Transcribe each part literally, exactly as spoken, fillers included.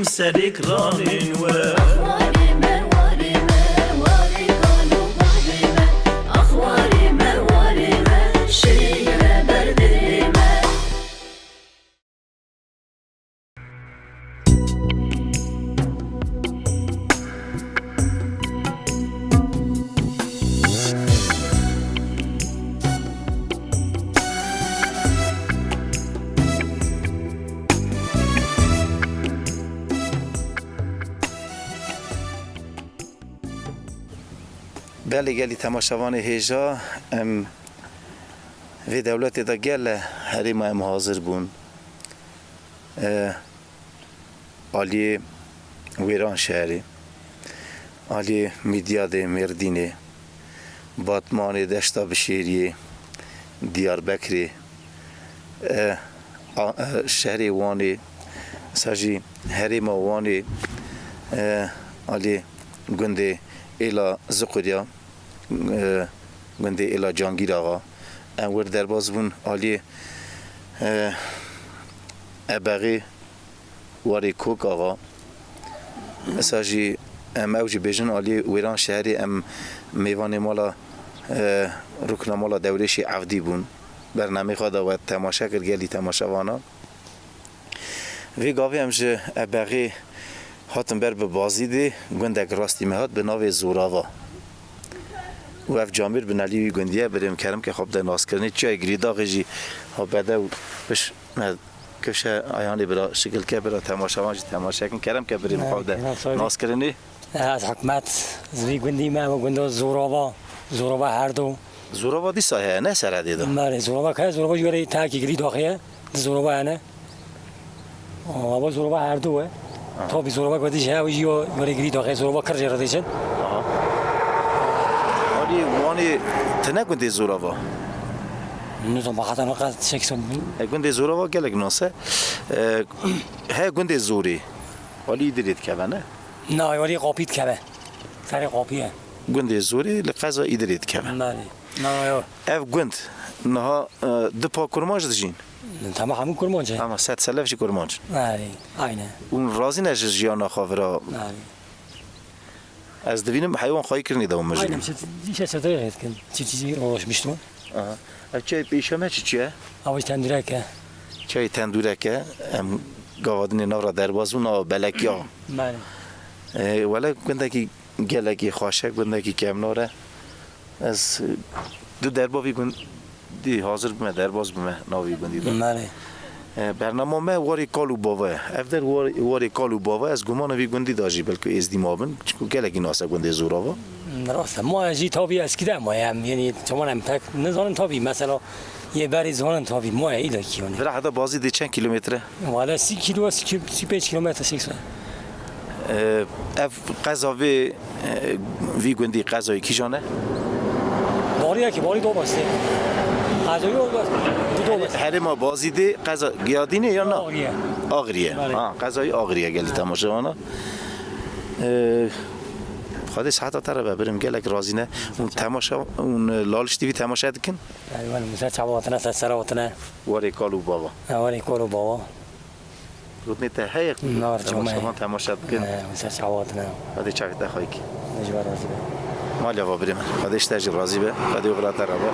Serê kiranên we. Warê me, warê me, warê kal û bavê me. Ax warê me, warê me, şêre berdê me. Belê gelî temaşevanê hêja, em vê dewletê de gele herêma em hazir bûn. E, aliyê Wêranşehrê, aliyê Midyadê, Mêrdînê, Batmanê, Deşta Bişêriyê, Diyarbekirê, e, a, e, şehrê Wanê, sa jî herêma Wanê, e, aliyê gundê Êla Ziqurya, e, gundê Êla Cangîr Axa. Em wir derbas bûn aliyê, e, Ebexê warê Kok Axa. Esa jî em ew jî bêjin aliyê Wêranşehrê em mêvanê mala, e, rukna mala Dewrêşê Evdî bûn. Bernameyê xwe de we temaşe kir gelî temaşevana. Vê gavê em ji Ebexê hatin ber bi Bazîdê, gundek rastî me hat bi navê Zorava. Û ev camêr binelî wî gundî ye, birêm kerem ke xwe bide naskirinê. Çiyayê Girîdaxê jî ha bede û piş me kifşe ayanê bira şikilke bira temaşevan jî temaşe kin. Kerem ke birêm xwe bide naskirinê. Ez hikûmet, ji vî gundî me, ew gunda Zorava, Zorava Herdo. Zorava dîsa heye, ne Seredê de? Belê, Zorava heye, Zorava ji were tehekî Girîdaxê ye, di Zorava hene. Ava Zorava Herdo e. Aha. Tabî Zorava ku dî ji hewe jî yo were Girîdaxê, Zorava Kirjê re dêjin. Aha. Alî Wanê tine gundê Zorava? Nizam, ba heta niqas çek son. E, gundê Zorava gelek nas e. E, he gundê Zorê. Alî Îdirê dikeve, ne? Na, alî Qapî dikeve. Serê Qapî ye. Gundê Zorê li qeza Îdirê dikeve. Belê. Na, yo. Ev gund niha, e, du pa kurmanc dijîn? Tema hemû kurmanc e. Ama sed selef jî kurmanc. Belê, aynen. Hûn razî ne ji jiyana xwe vira? Belê. Ez divînim heywan xwayî kirinê dewam mijî. Aynen, çi, çi, çi, çi, çi, çi, çi, çi, Aha. Ev çiyayê pêşiya me çi çi ye? Ew jî tendûrek e. Çiyayê tendûrek e. Em gava dinê nav re derbas bûn, nava Belekiya. Belê. E, wele gundekî gelekî xweş e, gundekî kevnar e. Ez, e, du derba vî gundî hazir bime, derbas bime navî gundî de. Belê. E, bernama me warê kal û bava ye. Ev der war-, warê kal û bava, ez gumanim vî gundî de jî belkî êzdî mabin. Çimkû gelekî nas e gundê Zorava. Rast e. Ma jî tabî eskî de ma em, yanî çawan em pek nizanin tabî. Mesela yê berî zanin tabî. Ma îlakî yanî. Vira heta Bazîdê çend kîlometre? Wala sî kîlo, sî kî-, sî pênc kîlometre, sî kîlometre. E, ev qeza vê, e, vî gundî qezayê kîjan e? Bariyekî, Barî Dobestê. Qezayê Dobestê. Herêma Bazîdê qeza Giyadînê ya na? Agirî ye. Agirî ye. Belê. Ha, qezayê Agirî ye gelî temaşevana. E, Xwedê seheta te re be, birim gelek razî ne. Hûn temaşe, hûn Laliş T V temaşe dikin? Belê, belê, ser çava hatine, ser sera hatine. Warê kal û bava. Ha, warê kal û bava. Rûdinê te heye ku temaşevan temaşe dikin? He, ser çava hatine. Xwedê çavê te xweyî kî. Ji we razî be. Maliya va birê min. Xwedê ji te jî razî be. Xwedê oxira te re be.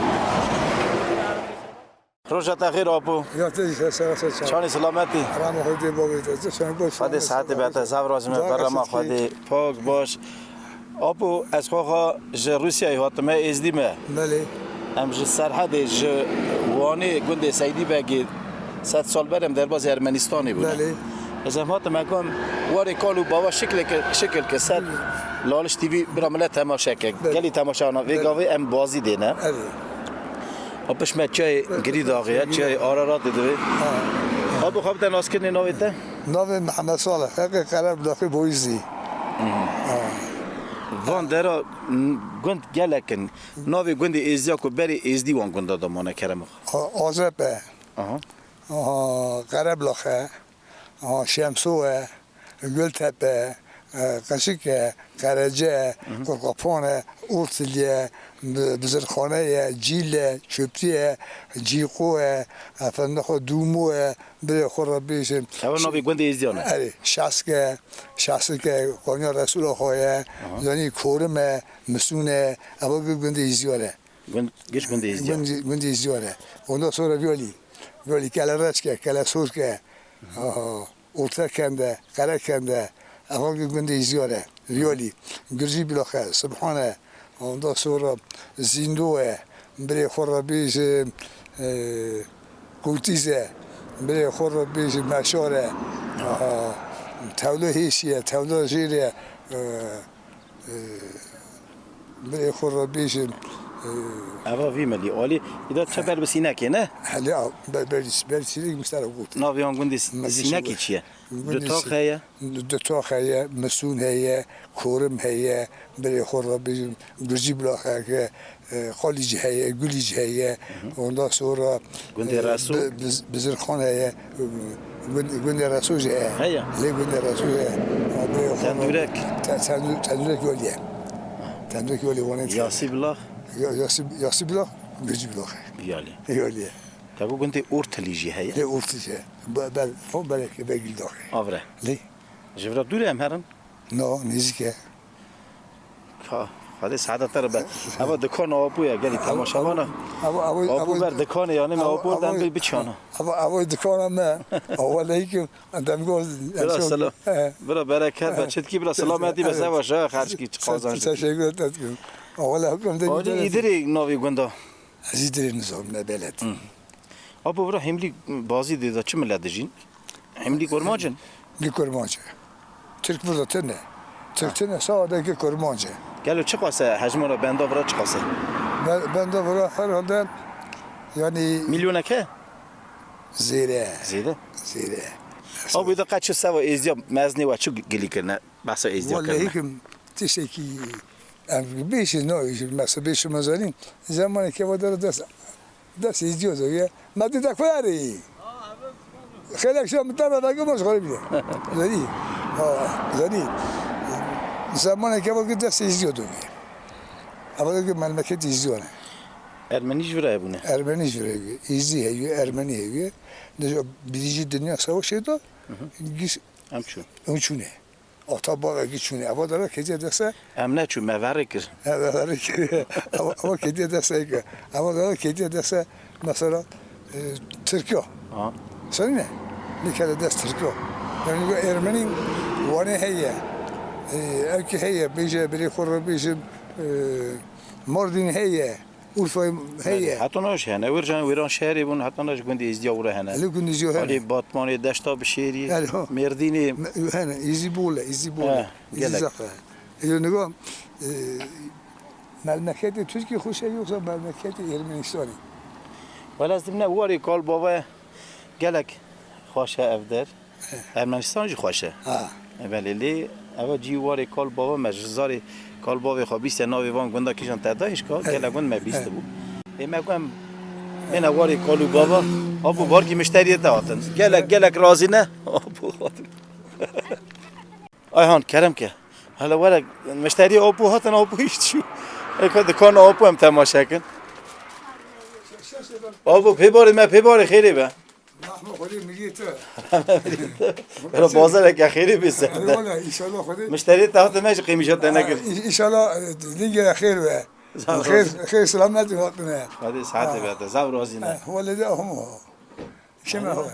Roja te xêr apo. Ya te jî ser sera ser çava. Çanî silametî. Rama Xwedê bavê te. Xwedê sehetê be te. Sev razî me. Berrama Xwedê. Pak baş. Apo, ez xwexa ji Rûsyayê hatime, êzdî me. Belê. Em ji Serhedê, ji Wanê, gundê Seydî Begê, sed sal ber em derbazî Ermenistanê bûne. Belê. Ez em hatime ku em warê kal û bava şikilke, şikilke ser Laliş T V bira millet temaşe ke. Belê. Gelî temaşana vê gavê em Bazîdê ne. Belê. A piş me çiyayê Girîdaxê ye, çiyayê Araratê divê. Ha. Apo, xwe bide naskirinê navê te? Navê Mihemed Salih, heqê Qereblaxê Boyizî. Van dera, n-, gund gelek in. Navê gundê êzdiya ku berê êzdî wan gunda de mane kerem. A-, Azep e. Aha. Aha, Qereblax e. Aha, Şemso e. Gultepe, E, Qeşik e, Qerece, Hı hı. Qurqapan e, Ortilî ye, Bi-, Bizirxane ye, Cîl e, Çöplî ye, Cîqo ye, efendim xwe Dûmo ye, birê xwe re bêjim. Ew navê gundê Êzdiyan e? Erê, Şask e, Şask e, Konya Resûla xwe ye, Aha. Yanî Korim e, Misûn e, ew gundê Êzdiyan e. Gund, giş gundê Êzdiyan. Gundê, gundê Êzdiyan e. Ondan sonra Viyolî, Viyolî Kelereçk e, Kelesork e. Aha. Ortekend e, Qerekend e, evan gundê Îziyar e, Viyolî, Gurcî Bilax e, Sibhan e, ondan sonra Zîndo e, birê xwe re bêjim, e, Kotîz e, birê xwe re bêjim Meşar e, aha, Tewlo Hêşî ye, Tewlo Jêr e, e, Birê xwe re bêjin, e, Eva vî milî alî. Îda çi ber bi sînekê ne? Helê a, ber, ber, ber sînek mistera gotin. Navê wan gundê s-, Meclis sînekê çi ye? Gundê Dutax s-, heye? Dutax heye, Misûn heye, Korim heye, birê xwe re bêjin, Gurcî Bilax heye, e, Xalîc heye, Gulîc heye, Hı hı. Ondan sonra, Gundê e, Reso? Bi-, Biz-, Bizirxan heye, e, Gund-, Gundê Reso jî heye. Heye. Lê Gundê Reso jî heye. Abi, Tendûrek? Te-, Tendû-, Tendûrek Yolî ye. Tendûrek Yolî wan ê Yasî Bilax? Ya-, Yasî, Yasî Bilax, Gurcî Bilax e. Yalî. Yolî ye. Te got Gundê Ortilî jî heye? Lê Ortilî jî heye. Be-, ber-, xo berek, Begîl Dax e. Avre. Lê. Ji vira dûr e em herin? No, nêzîk e. Ka, Xwedê saeta te re be. Eva dikana apû ye, gelî temaşevana. Apû ber dikanê, yanî me apû dem bi biçana. Eva, eva dikana me. Awa leykim, dem go. Bira selam. Bira bereket be, çitkî bira selametî be, sewa şewa xerçkî, çi qazanç. Teşekkür ederim. Awa leykim de. Alî Îdirê navê gunda. Ez Îdirê nizanim, me belet. Apo vira Hêmlî bazî dê de çi milet dijîn? Hêmlî Kurmanc in? Hêmlî Kurmanc e. Tirk burada tune. Tirk tune, sadece Kurmanc e. Gelo çi qase hejmara benda vira çi qase? Be-, benda vira herhalde, yani, Milyoneke? Zêde. Zêde? Zêde. Apo da qet çi seva êzdiya meznê we çi gilî kirine? Behsa êzdiya kirine. Wallahî kim tiştekî Em bêjin, no, mesela bêjin me zanîn, zemanê keva dere dest, dest êzdiyo de ye. Me dide ku erê. Xelek şo min tera dagir baş xorê bide. Zanî. Ha, zanî. Zemanê keva ki dest êzdiyo de ye. Ama da ki memleket êzdiyo ne. Ermenî ji vira hebûne? Ermenî ji vira hebûye. Êzî heye, Ermenî heye. Neca birinci Dünya Savaşı da, Hı hı. giş, Em çûn. em çûne. Ata bavekî çûne. Eva dara ketiye dese. Em neçû, me verê kir. Eva verê kir. Eva, eva ketiye dese ki. Eva dara ketiye dese mesela, e, Tirkiya. Ha. Sen ne? Ne kere dest Tirkiya. Yani bu Ermeni Wanê heye. E, evki heye. Bêje, birê xwe re bêjim, e, Mardin heye. Urfa heye. Heta na jî hene. Wêr can wêran şehrê bûn, heta na jî gundê Êzdiya wira hene. Lê gundê Êzdiya hene. Alî Batmanê, Deşta Bişêrî, Elho. Mêrdînê. Me-, hene, Êzî bol e, Êzî bol e. He, Êzî gelek. Zaf e. Êyo niga, e, memleketê Tirkî xweş e, yoksa memleketê Ermenistanê? Wela ez dibîne warê kal bava gelek xweş e ev der. Ermenistan jî xweş e. Ha. E, belê, lê eva cî warê kal bava me ji zarê kal bavê xwe bîste navê van gunda kîjan te dayîş ka, Evet. gelek gund me bîst Evet. bû. Ê me ku em bêne warê kal û bava, apo barkî mişteriyê te hatin. Gelek, gelek razî ne? Apo hatin. Ayhan, kerem ke. Hele were, mişteriyê apo hatin, apo hîç çû. Ê ka dikana apo em temaşe kin. Apo pê barê me, pê barê xêrê be. Mahmut Xwedê miliyê te. Wala bazareke xêrê bê ser te. Wala inşallah Xwedê. Mişteriyê te hatine ji qêmîşa te nekir. Ha, in-, inşallah, e, lingê xêr be. Zaf Xêr, razî. Xêr selamet hatine. Xwedê sihetê be te. Zaf razî ne. Ha, wala de hemo. Şema ho.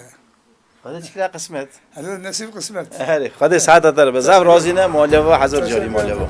Xwedê çikre qismet. Helal nesîb qismet. Herê, Xwedê seheta te re be. Zaf razî ne, maleva hezar carî maleva.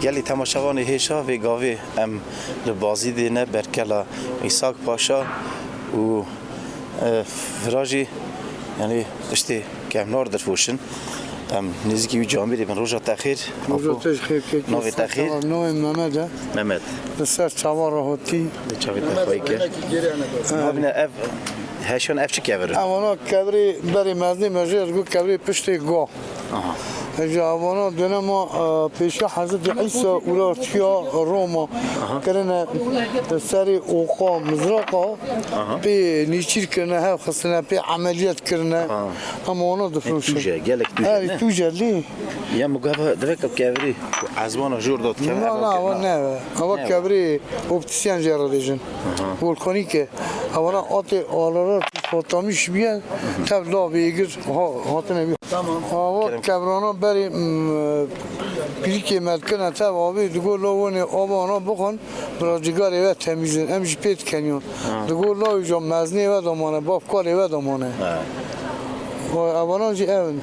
Gelî temaşevanê hêja vê gavê em li Bazîdê ne, Berkela Îsak Paşa û, e, vira jî, yanî tiştê kevnar dirfoşin. Em nêzîkî wî camêrê bin. Roja te xêr. Roja te jî xêr, kekê. Navê te xêr? Navê Mehmet e. Mehmet. Li ser çavan re hatî. Li çavê te xweyî kir. Navîne ev heşan ev çi kevir in? Ev ana kevirê berê mezinê me jê digot kevirê piştê go. Aha. Ji avana dönema, e, pêşiya Hezretî Îsa ûrartiya Roma kirine serê oqa, mizraqa, pê nîçîr kirine, hev xistine, pê emeliyat kirine. Aha. Em wana difroşin. Tûje, gelek tûje, ne? Tûje lê. Ya mugava divek kevirî ezmana jor dot kevir. Na, na, ewa ne. Ewa kevirî optisyen jê re dêjin. Aha. Volkanîk e. Ewana atê alara potamîş biye, tev la bêgir ha-, hatine biye. Tamam. Awa kevrana berê, m, pîrikê me dikine tev avê, digo la wenê ava ana bixwin, bira cîgarê we temîzin, em jî pê dikeniyon. Ha. Digo la wî ja mezinê we damane, bavkarê we damane. Ha. Wa evana jî ev in.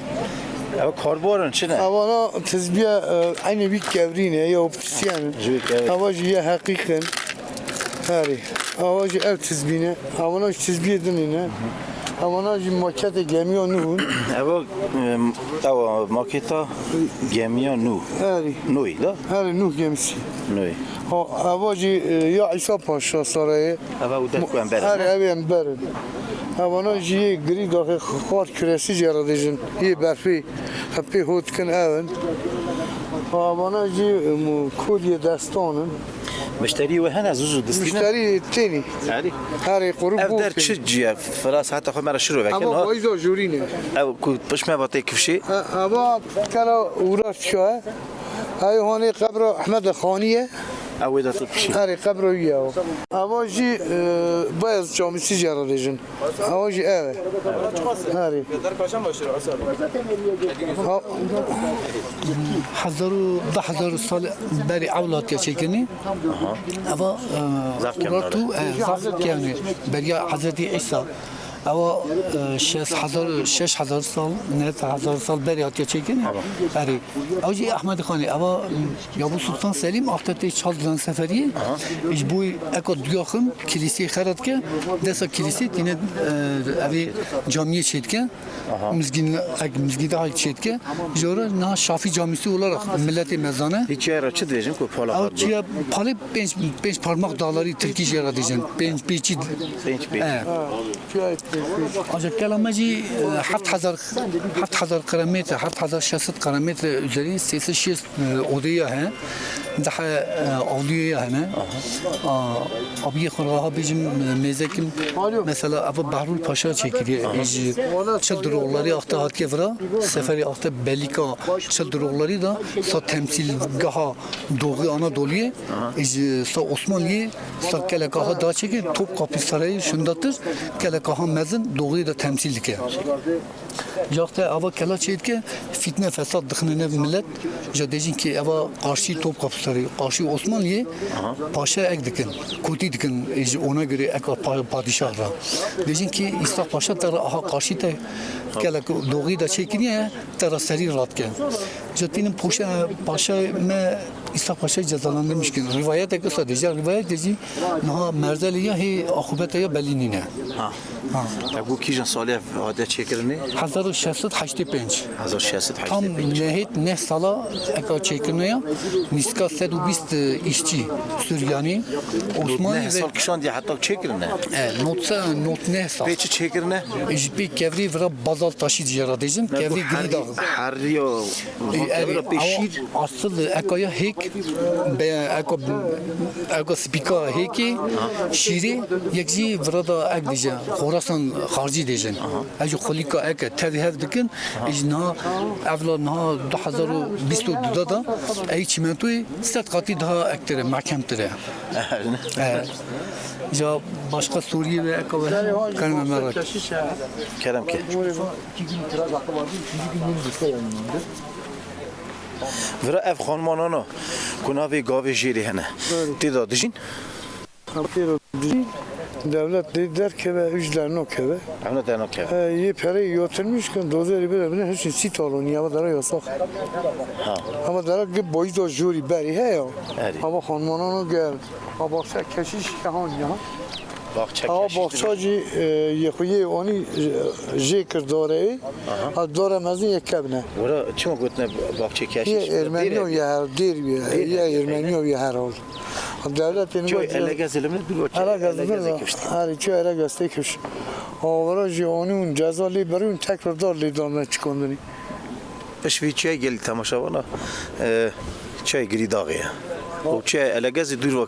Ev karborin çi ne? Evana tizbiye, e, eynî wî kevrî ne, ya optisyen in. Ji wî kevrî. Eva jî ye heqîq in. Herî. Ava jî ev tizbî ne. Avana jî tizbiyê din ne. Avana jî maketê gemiya nû bûn. Eva, em, ewa maketa gemiya nû. Herî. Nûyî da? Herî, Nûh gemisi. Nûyî. Ha, ava jî, e, ya Îsa Paşa sarayê. Eva û der ku em berin, Herî, ne? Ev em berin. Avana jî yê girî daxê xar küresi jê re dêjin. Yê berfê. Hepê hot kin ev in. Avana jî, em, kolye destan in. Mişterî we hene zû zû distîne? Mişterî tênî. Herî. Herî, qurû. Ev der çi ciye? Firas heta xwe me re şiro vekin, ha? Ama bayda jûrîne. Ev ku pişme va tê kifşê? E, eva kela uğraşça. Ay hanê qebra Ahmed Xaniye. Ew wê de tu kifşê. Herî, qebra wî ye o. Eva jî, e, Bayez Camisi jê re dêjin. Ew jî ev e. Herî. Ha. Hezar û, du hezar sal berî ew hatiye çêkirinê. Aha. Eva, e, Zaf kevn urartu, e, zaf kevn e. Beriya Hezretî Îsa. Ewa, e, şeş hezar, şeş hezar sal, neh hezar sal berî hatiye çêkirinê. Tamam. Herî. Ew jî Ahmed Xanê. Ewa, Yavuz Sultan Selim axte tê çal didan seferiyê. Aha. Ji bo eka duyaxin kilîsê xera dike, desa kilîsê tîne, e, evê camiyê çêdike. Aha. Mizgîn, ek mizgîn daha çêdike. Jora na Şafî Camisi olarak milletê me zane. Hiç yere çi diyeceğim ki pala. Ew çiye palê pênc, pênc parmak dağları Tirkî jê re diyeceğim. Pênc pêçî. Pênc pêçî. E. Ancak kela me jî, e, heft hezar, heft hezar kilometre, heft hezar şeş yüz kilometre üzeri, sêsed şêst, e, odê ya he. Daha, e, avlûyê ya hene. A, abiyê xwe raha bêjim, e, mêzekim. Mesela, ava Behrûl Paşa çêkiriye. Ji çil diroxlarî axte hatiye vira. Seferê axte belîka çil diroxlarî da sa temsîlgeha Doğu Anadolu'yê, ji sa Osmanliyê, sa keleka ha da çêkir, Topkapı Sarayı şundatir, keleka ha mezin Doğu'yê de temsîl dike. Jaxte ava kela çêdike, fitne fesat dixine nev millet, ja dêjin ki eva qarşî Topkapı Sarayı, qarşî Osmanliyê, paşa ek dikin, kotî dikin, ji ona göre ek pa-, padişah ra. Dêjin ki Îsa Paşa te ra aha qarşî te, kelek Doğu'yê de çêkiriye, te ra serî radike. Ji tînin poşe, paşa me, Îsa Paşa cezalandırmış ki. Rivayetek kisa dêje, rivayet dêjî niha merzelê ya hê axubete ya belî nîne. Ha. Ha. Ev ku kîjan salê ev hate çêkirinê? Hezar û şeş sed heştê pênc. Hezar şeş sed heştê pênc. Tam nehêt neh sala eka çêkirine ya, nîska sed û bîst işçî Suryanî, Osmanlî ve sal kişandiye heta çêkirine? E, not se-, not neh sal. Pê çi çêkirine? Ji pê kevrî vira bazal taşî jê re dêjin, kevrî girî da. Heriya. E, ev pê şîr. Asıl ekaya hêk, be, eko, eko spîka hêkê, şîrê, yek jî vira da ek dêje, Xorasan xarcî dêjin. Ev jî xulîka eke, tevî hev dikin, ji niha, evla niha du hezar û bîst û du da da, ey çîmentoyê sed qatî daha ektir e, mehkemtir e. E, ja başka Sûriyê ve eka ve, kerem me merak. Kerem ke. Vira ev xanimana ku navê gavê jêrê hene. Tê da dijîn? Tê da dijîn. Devlet dê derkeve, üç dernokeve. Em ne dernokeve. E, yê pereyê yotirmiş kin, dozerî bire bine, hiç sî talonî, ama dara yasak. Ha. Ama dara gi boyî da jûrî berî he ya. Erî. Ama xanmanan o gel. Ha, baxça keşiş ya han ya. Baxça keşiş. Ha, baxça jî, e, yê xwe yê anî, e, jê kir dareyê. Aha. Ha, dore mezin yê kevne. Wera çima gotine baxçe keşiş? Yê Ermeniyo ye her, dêr ye. Dêr ye, Ermeniyo ye her hal. Dewletê Çay elege zilimine dûr o çay. Elege zilimine, kişt. Herî çay elege stê kişt. Awara jî anî hûn ceza lê berî hûn tekrar dar lê dame çikandinî. Iş vî çay gelî temaşa vana, e, çay girî daxê ye. O çay elege zî dûr va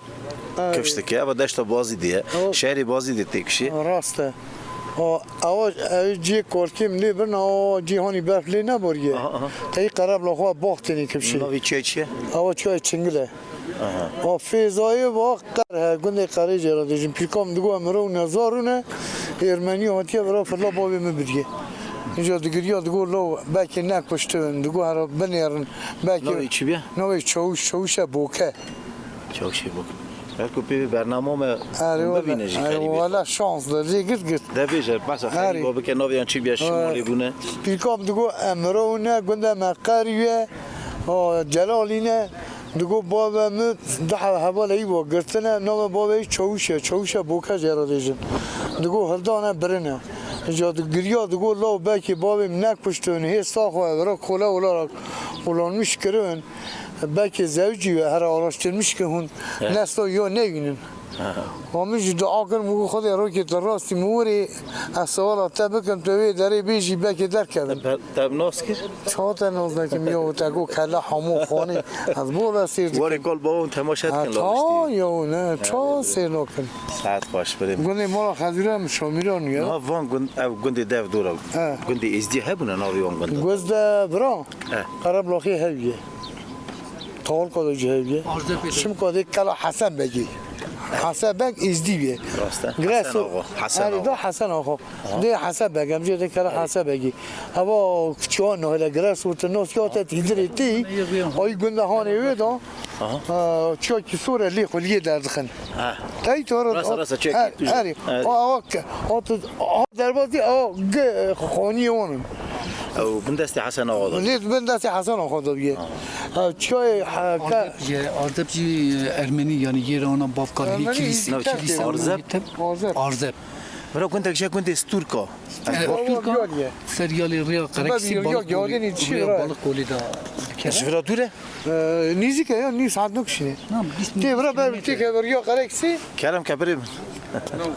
kifş dike. Eva deşta bazî diye. Şehrê bazî de têkişî. Rast e. O, ewa, ew cihê korkê min lê bin, o cîhanî berf lê neboriye. Aha, aha. Teyî qerebla xwe bax tenê kifşê. Navê çiyê çi ye? Ewa çiyê Çingil e. Aha. O fêzayê va qer he, gundê Qerê jê re dêjin. Pîrka min digo em mirov ne zarû ne, Ermenî hatiye vira firla bavê min biriye. Înca digiriya digo lo belkî nekuştin, digo hera binêrin. Belkî navê çi biye? Navê Çawûş, Çawûşe Boke. Çawşê bû. Her ku pê bernama me. Erê, bibîne jî erê, xerîbê. Wala şans de, jê girt girt. De bêje, basa xerîba bike, navê yan çi biya şima lê bûne. Pîrka min digo, em mirov ne, gundê me Qerî ye, o, Celalî ne. Digo, bavê min, daha hevalê wî bo girtine, navê bavê wî Çawûş e, Çawûşe Boke jê re dêjin. Digo, hildane birine. Înca di giriya, digo, law belkî bavê min nekuştin, hê sax e, vira kole olarak kullanmış kirin. Belkî zewcî ve here araştirmiş ki hûn nesla yo neyînin. Ha. Wa min jî dua kirim, û Xwedê rokê te rastî min wirê, ez sewala te bikim, tu wê derê bêjî, belkî derkevin. Te, te nas kir? Ça te nas nekim yo, te go kela hamo xanê, ez bo ve sêr dikim. Warê kol bavon temaşe dikin, ha, la ta işte. Yo, ne, ça sêr nakin. Saet xweş, birê min. Gundê mala Xezîra min Şamîran ya. Ha, van gund, ev gundê dev dora. He. Gundê Êzdî hebûne navê wan gunda. Gundê Bira. He. Qereblaxê hev ye. Tawal Kado cihê ye. Arzepê de. Şimka dê kela Hesen Begî. Hesen Beg Êzdî ye. Rast e. Greso. Hesen Axa. Hesen Axa. Erê da Hesen Axa. Aha. Dê Hesen Beg, em jê dê kela Hesen Begî. Hava çiyan hele Greso te nos ya te tîdirê tî. Ay gunda hanê wê da. Aha. Ee, çiya ki sore lê xuliyê derdixin. Ha. Tey to ro. Rasa, rasa, çek. Erê. O, o, o, o derbazî, o, g-, xoniyê onun. Ew bin destê Hesen Axa da. Lê bin destê Hesen Axa da biye. Ha. Ew çiyayê, ha, ka- Arzep jî, Arzep jî Ermenî, yani yê re ona bavkar, hê Ermenî, kilîs-, hîdî kilîs-, kevdê. Arzep. Arzep. Arzep. Bira gundek je gundê Stûrka. E, Stûrka, ser yalê rêya Qereksî, Balık Kolî, rêya Balık Kolî da dikeve. Ji vira dûr e? Ee, nêzîk e ya, nîv saet nokişîne. Na, bîst kilometre. Tê vira ber, tê ke vira ya Qereksî. Kerem ke birê min.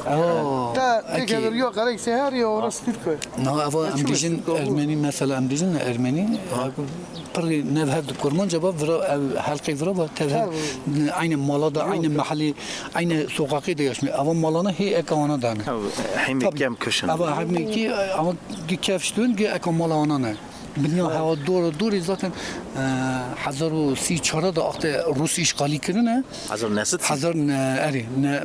Aa, te, tê ke vira ya Qereksî her ya orası Türk. Na, eva em dîjin Ermenî, mesela em dîjin Ermenî, pirî nev hev di Kurmanca ba, vira ev helqê vira ba, tev hev, aynı mala da, aynı mahalle, aynı sokakê de yaşmıyor. Eva malana hê eka wana dane. Hemî kem kişin. Eva hemî ki, ama ki kevştun, ki eka mala wana ne. Binya hewa dora dorê zaten, e, hezar û sî çar de axte Rus îşxalî kirine. Hezar nesit? Hezar ne, erê, ne,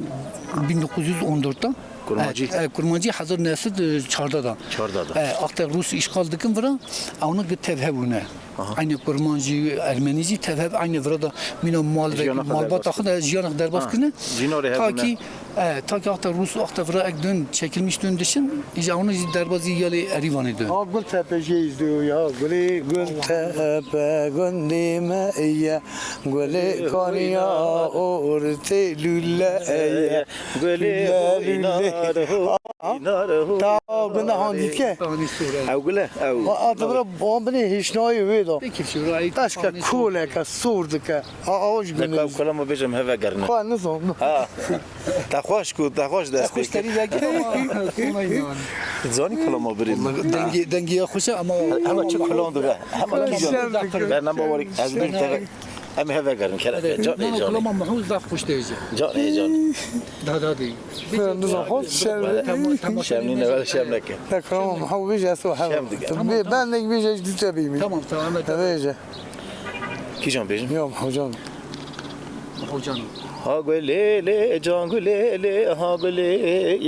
bin dokuz yüz on dört de. Kurmancî? E, e, Kurmancî hezar nesit çar de. Çar de. E, axte Rus îşxal dikin vira, ewna gi tev hebûne. Aha. Aynı Kurmancî, Ermenî jî tev heb, aynı vira da mîna mal ve malbata xwe de jiyana xwe derbas kirine. Jînorê hebûne. Ta ki E, ta ki axte Rûs, axte vira ek dön çekilmiş dön dişin, îja onu jî derbazî yalê Erîvanê dön. Ha, Gultepe jê îzdiyo ya, gulê Gultepe gundê me ye, gulê kaniya ortê lûle ye. Gulê ho, înar ho, înar ho. Ta gunda han dîtke. Ew gule, ew. Ha, ata vira wan binê hêşnayê wê da. Taşke koleke sor dike. A, awa ji gundê. Deka kolama bêjim heve gerine. Xwe nizam. Ha. Te xweş ku, te xweş dest pê kir. Xweş terî vekir ama. Zanî kolama birî. Dengê, dengê ya xweş e ama. Hema çi kolan dibe. Hema çi kolan dibe. Bernama warî ez bir te. Em heve gerin kere. Can e can. Kolama mahuz da xweş teyze. Can e can. Da da di. Nizam xweş şer. Tamam, tamam. Şemlî ne ver şem neke. Te kolama mahuz bêje ez o heve. Şem dike. Bê ben de bêje ez dute bî. Tamam, tamam. Bêje. Kîjan bêjim? Ya hocan. Hocan. Ha gulê lê, can gulê lê, ha gulê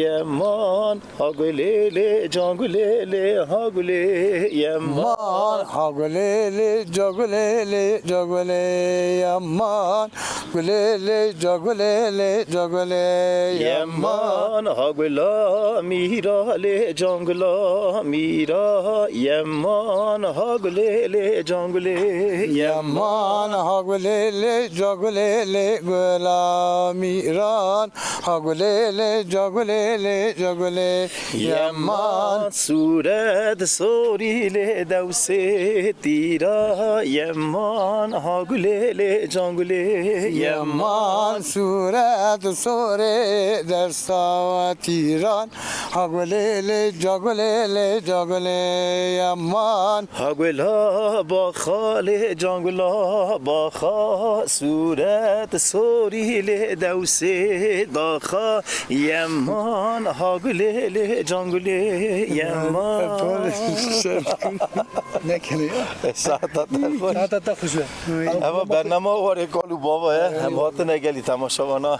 yeman. Ha gulê lê, can gulê lê, ha gulê yeman. Man, ha gulê lê, ca gulê lê, ca gulê yeman. Gulê lê, ca gulê lê, ca gulê yeman. Yeman, ha gula mîra lê, can gula mîra. Yeman, ha gulê lê, can gulê yeman. Yeman, ha gulê lê, ca gulê lê, gula mîran. Ha gulê lê, ca gulê lê, ca gulê yeman. Sûret sorî lê, dewsê tîra yeman. Ha gulê lê, can gulê yeman. Yeman, sûret sorê, dewsa tîran. Ha gulê lê, ca gulê lê, ca gulê yeman. Ha gula baxa lê, can gula baxa. Sûret sorî lê, dewsê daxa yeman. Ha gulê lê, can gulê yeman. Nekene ya. Saeta te xweş. Saeta te xweş be. Eva bernama warê kal û bava ye. Em hatine gelî temaşevana.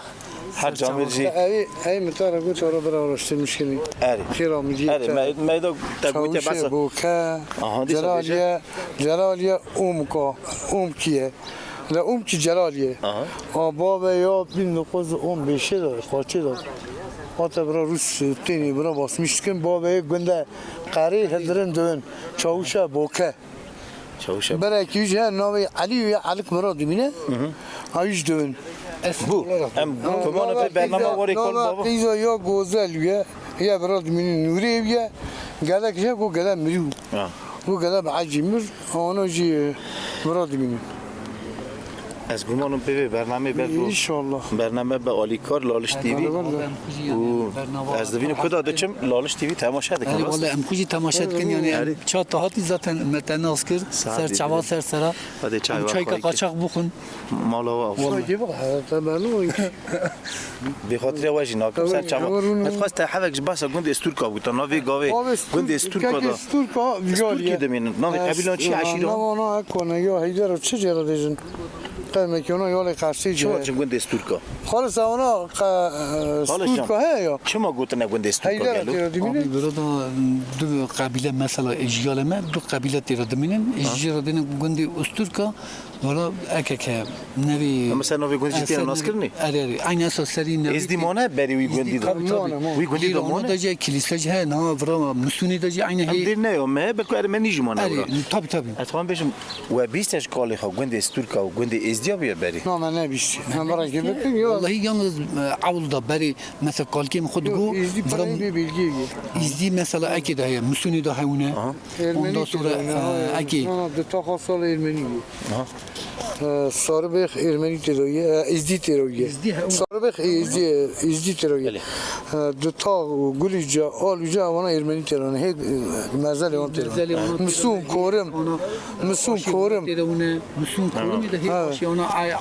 Her camêr jî. Ev, ev min te re got, ara bira araştirmiş kirin. Erê. Xêra min dî. Erê, me, me da te gotiye Çawişê besa. Boke, Aha, dîsa Celaliye, bêje. Celaliye Umka, Umkiye. Le Umki Celaliye. Aha. A babe ya bin dokuz yüz on beşe de, kaçê de. Hate bira Rus tênî bira basmış dikin. Babe gunde Qerê Hildirin dön. Çawişe Boke. Çawişe. Berekî wî jî heye, navê Elî wî ye, Elik bira dimîne. Hı hı. Ha wî jî dibin. Bû. Em Ha, tomana nava vê bernama qîza, warê kol nava baba. Qîza ya Gozel wî ye, ya bira dimîne Nûrê wî ye. Gelek jî heye ku gele mirî bû. Ha. Ku gele bi ecî mir, ana jî bira dimîne. Ez gumanim pê vê bernameyê ber bû. Înşallah. Bername be alîkar Laliş T V. Erê, wele. Û ez divînim ku da diçim Laliş T V temaşe dikim. Erê, wele em ku jî temaşe dikin, yanî em Erê. Çata hatî zaten me te nas kir, Sağ ser çava ser sera. Hadi çay Em var çayka xwayke. Qaçax bixwin. Mala wa. Wele. Çay dê bak, ha, te ben o. Bê xatirê we jî nakim ser çava. Tamam, tamam. Ez xwest te hevek ji basa gundê Stûrka bû, ta navê gavê. Abi, gundê Stûr-, Stûrka kekê da. Stûrka, Stûrkî Vigalye. Dimînin. Navê qebîlan çi, eşîra? Nava na Ekone, ya Heyder, çi cêra dêjin? Qemekê ona yolê Qersê Çima cihê. Çin gundê Stûrka? Xalis ona qe-, Xalis can. Stûrka heye ya. Çima gotine gundê Stûrka Heyder gelo? Têra dimîne. Abi, burada du qebîle mesela ejiyalê me, du qebîle têra dimînin. Ha. Ejiyalê dêne gundê Stûrka, valla ekeke, nevî. Ama sen navê gundê jî têra naskirinê? Erê, erê. Aynı esas serî nevî. Êzdî mane berî wî gundî de. Tabii, tabii. Mane, mane. Wî gundî de mane. Ona da jî kilîse jî heye, na vira Misûnê de jî aynı heye. Em dê ne yo, me belkî ermenî jî mane vira. Erê, tabii, tabii. Ez xwe bêjim, We bîst ji kalê xwe gundê Stûrka û gundê Êzdiya bûye berê? Na, me nebîst. Em berekê bikin, yo. Wellahî yalnız, e, ewl da berê, mesela kalkê min xwe digo, Êzdî viram-, pereyê bê bilgiyê ye. Êzdî mesela ekê de heye, Misûnê de hewne. Aha. Ermenî Ondan sonra, têde hewne, e, ha, ekê. Na, na, di taxa sal Ermenî ye. Aha. E, Saribêx Ermenî têde ye, e, Êzdî têde ye. Êzdî hew- Saribêx Êzdî, Êzdî têde ye. Belê. E, di tax û gulî ca, alû ca, vana Ermenî têde ne. Hê, e, mezelê wan têde. Mezelê wan têde. Misûn, korim. Misûn korim. Têde hûne, Misûn korim de hê Ha. Aşî ona ay, ay,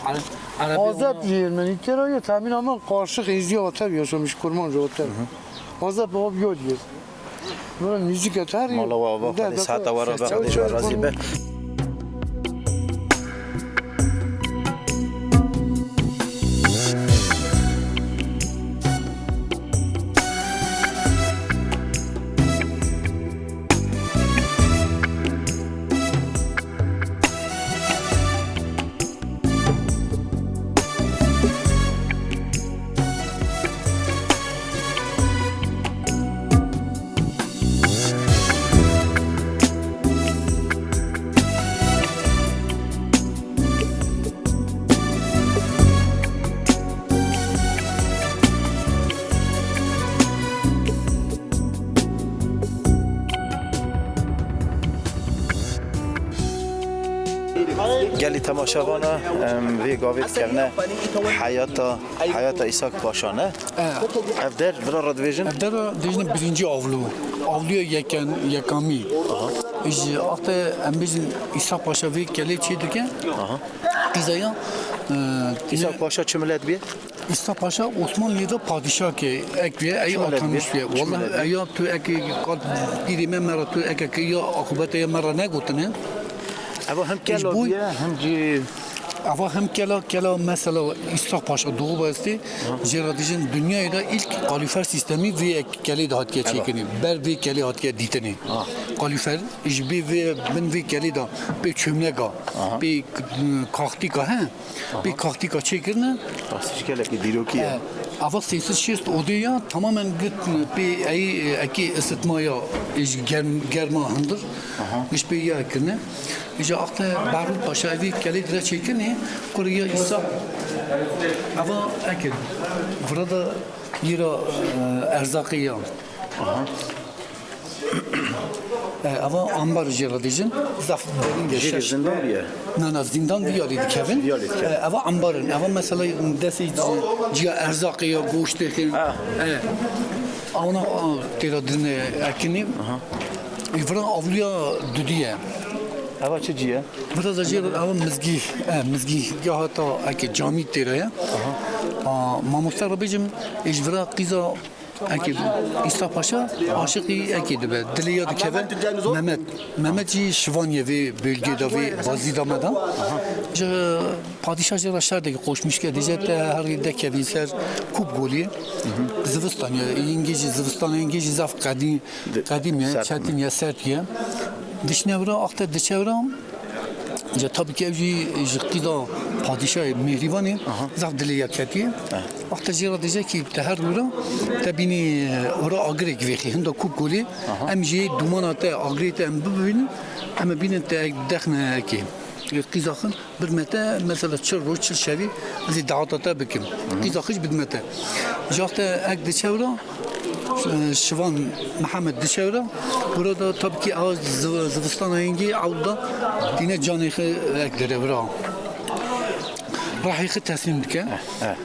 Erebê Azep ona. Jî Ermenî têra ye, tahmîna min qaşix Êzdiya wa tev yaşamış, Kurmanca wa tev. Hı hı. Azep o bir yol ye. Böyle müzik atar ya. Mala wa ava, De, Xwedê de, sihata we re be, Xwedê ji we razî be. Gelî temaşevana, em, vê gavê dikevne heyata, heyata Îshak Paşa ne? E. Ev der, vira re dibêjin? Ev der re dibêjin birinci avlu. Avluya yeken, yekamî. Aha. Ji axte em bêjin Îshak Paşa vê kelê çê dike. Aha. Qîzaya, e, Îshak Paşa çi milet bîye? Îsa Paşa Osmanlî de padîşah ke, ek bîye, ey atanmiş bîye. Wallahî eya tu ek kal dîrê me, me ra tu ek ek ya akubete ya me ra negotine. Eva hem kela bîye, hem jî Ava hem kela, kela mesela Îsa Paşa Doğu Beyazıtê, jê re dijin dinyayê de ilk kalorifer sistemî vê ek-, kelê de hatiye çêkirinê. Ber vê kelê hatiye dîtinê. Kalorifer, ji bê vê, bin vê kelê de pê çömleka, pê k-, kaxtîka he, pê kaxtîka çêkirine. Rastî jî gelekî dîrokî ye. E, ava sê sed şêst odê ya, tamamen git pê ey, e, ekê ısıtma ya, e, ji germ-, germa hundir, giş pê ya kirine. Îja axte Behlul Paşa evî kelê dire çêkirinê, kurê ya Îsa. Ava eke, vira da yira, e, erzaqê ya. E, ava ambar jê re dijin. Zaf derin de Jê şeş. Zindan bûye. Na, na, zindan vî alî dikevin. Vî alî dikevin. E, ava ambar in. Ava mesela destê ci-, ciya erzaqê ya, goştê xin. Ha. E, ana, a, têra din, e, ekinî. Aha. E, vira avluya dudî ye. Ava çi cî ye? Vira da jê re ava mizgî, e, mizgî ya hata eke camî têra ye. Aha. A, mamoste re bêjim, e, ji vira qîza Eke Îsa Paşa aşiqî eke dibe. Dilê ya dikeve Mehmet. Mehmet jî şivaniyê vê bölgê de, vê bazî de me de. Ji padîşah jê re şerdekî qoşmîş ke, dije te herî dekevî ser Kûp Golî. Zivistan ye. Îngê jî zivistan, îngê jî zaf qedî-, qedîm ye, çetin ye, sert ye. Dişine vira, axte diçe vira. Ca tabii ki ev jî ji qîza padîşahê Mihribanê zaf dilê ya ketiye. Wexta jê re dije ki te her wira te bînî, e, ora agirek vêxî, hinda Kûp Golê, em jî dumana te, agirê te em bibînin, em ê bînin te dexne ekê. Qîza xin birme te, mesela çil roj, çil şevî, ez ê daweta te bikim. Qîza xij bidme te. Ji wexta ek diçe wira, e, şivan Mihemed diçe wira, wira da tabii ki ew ziv-, zivistana hingî ew da dîne canê xwe ek dere wira. Rahê xwe teslîm dike. Eh, eh.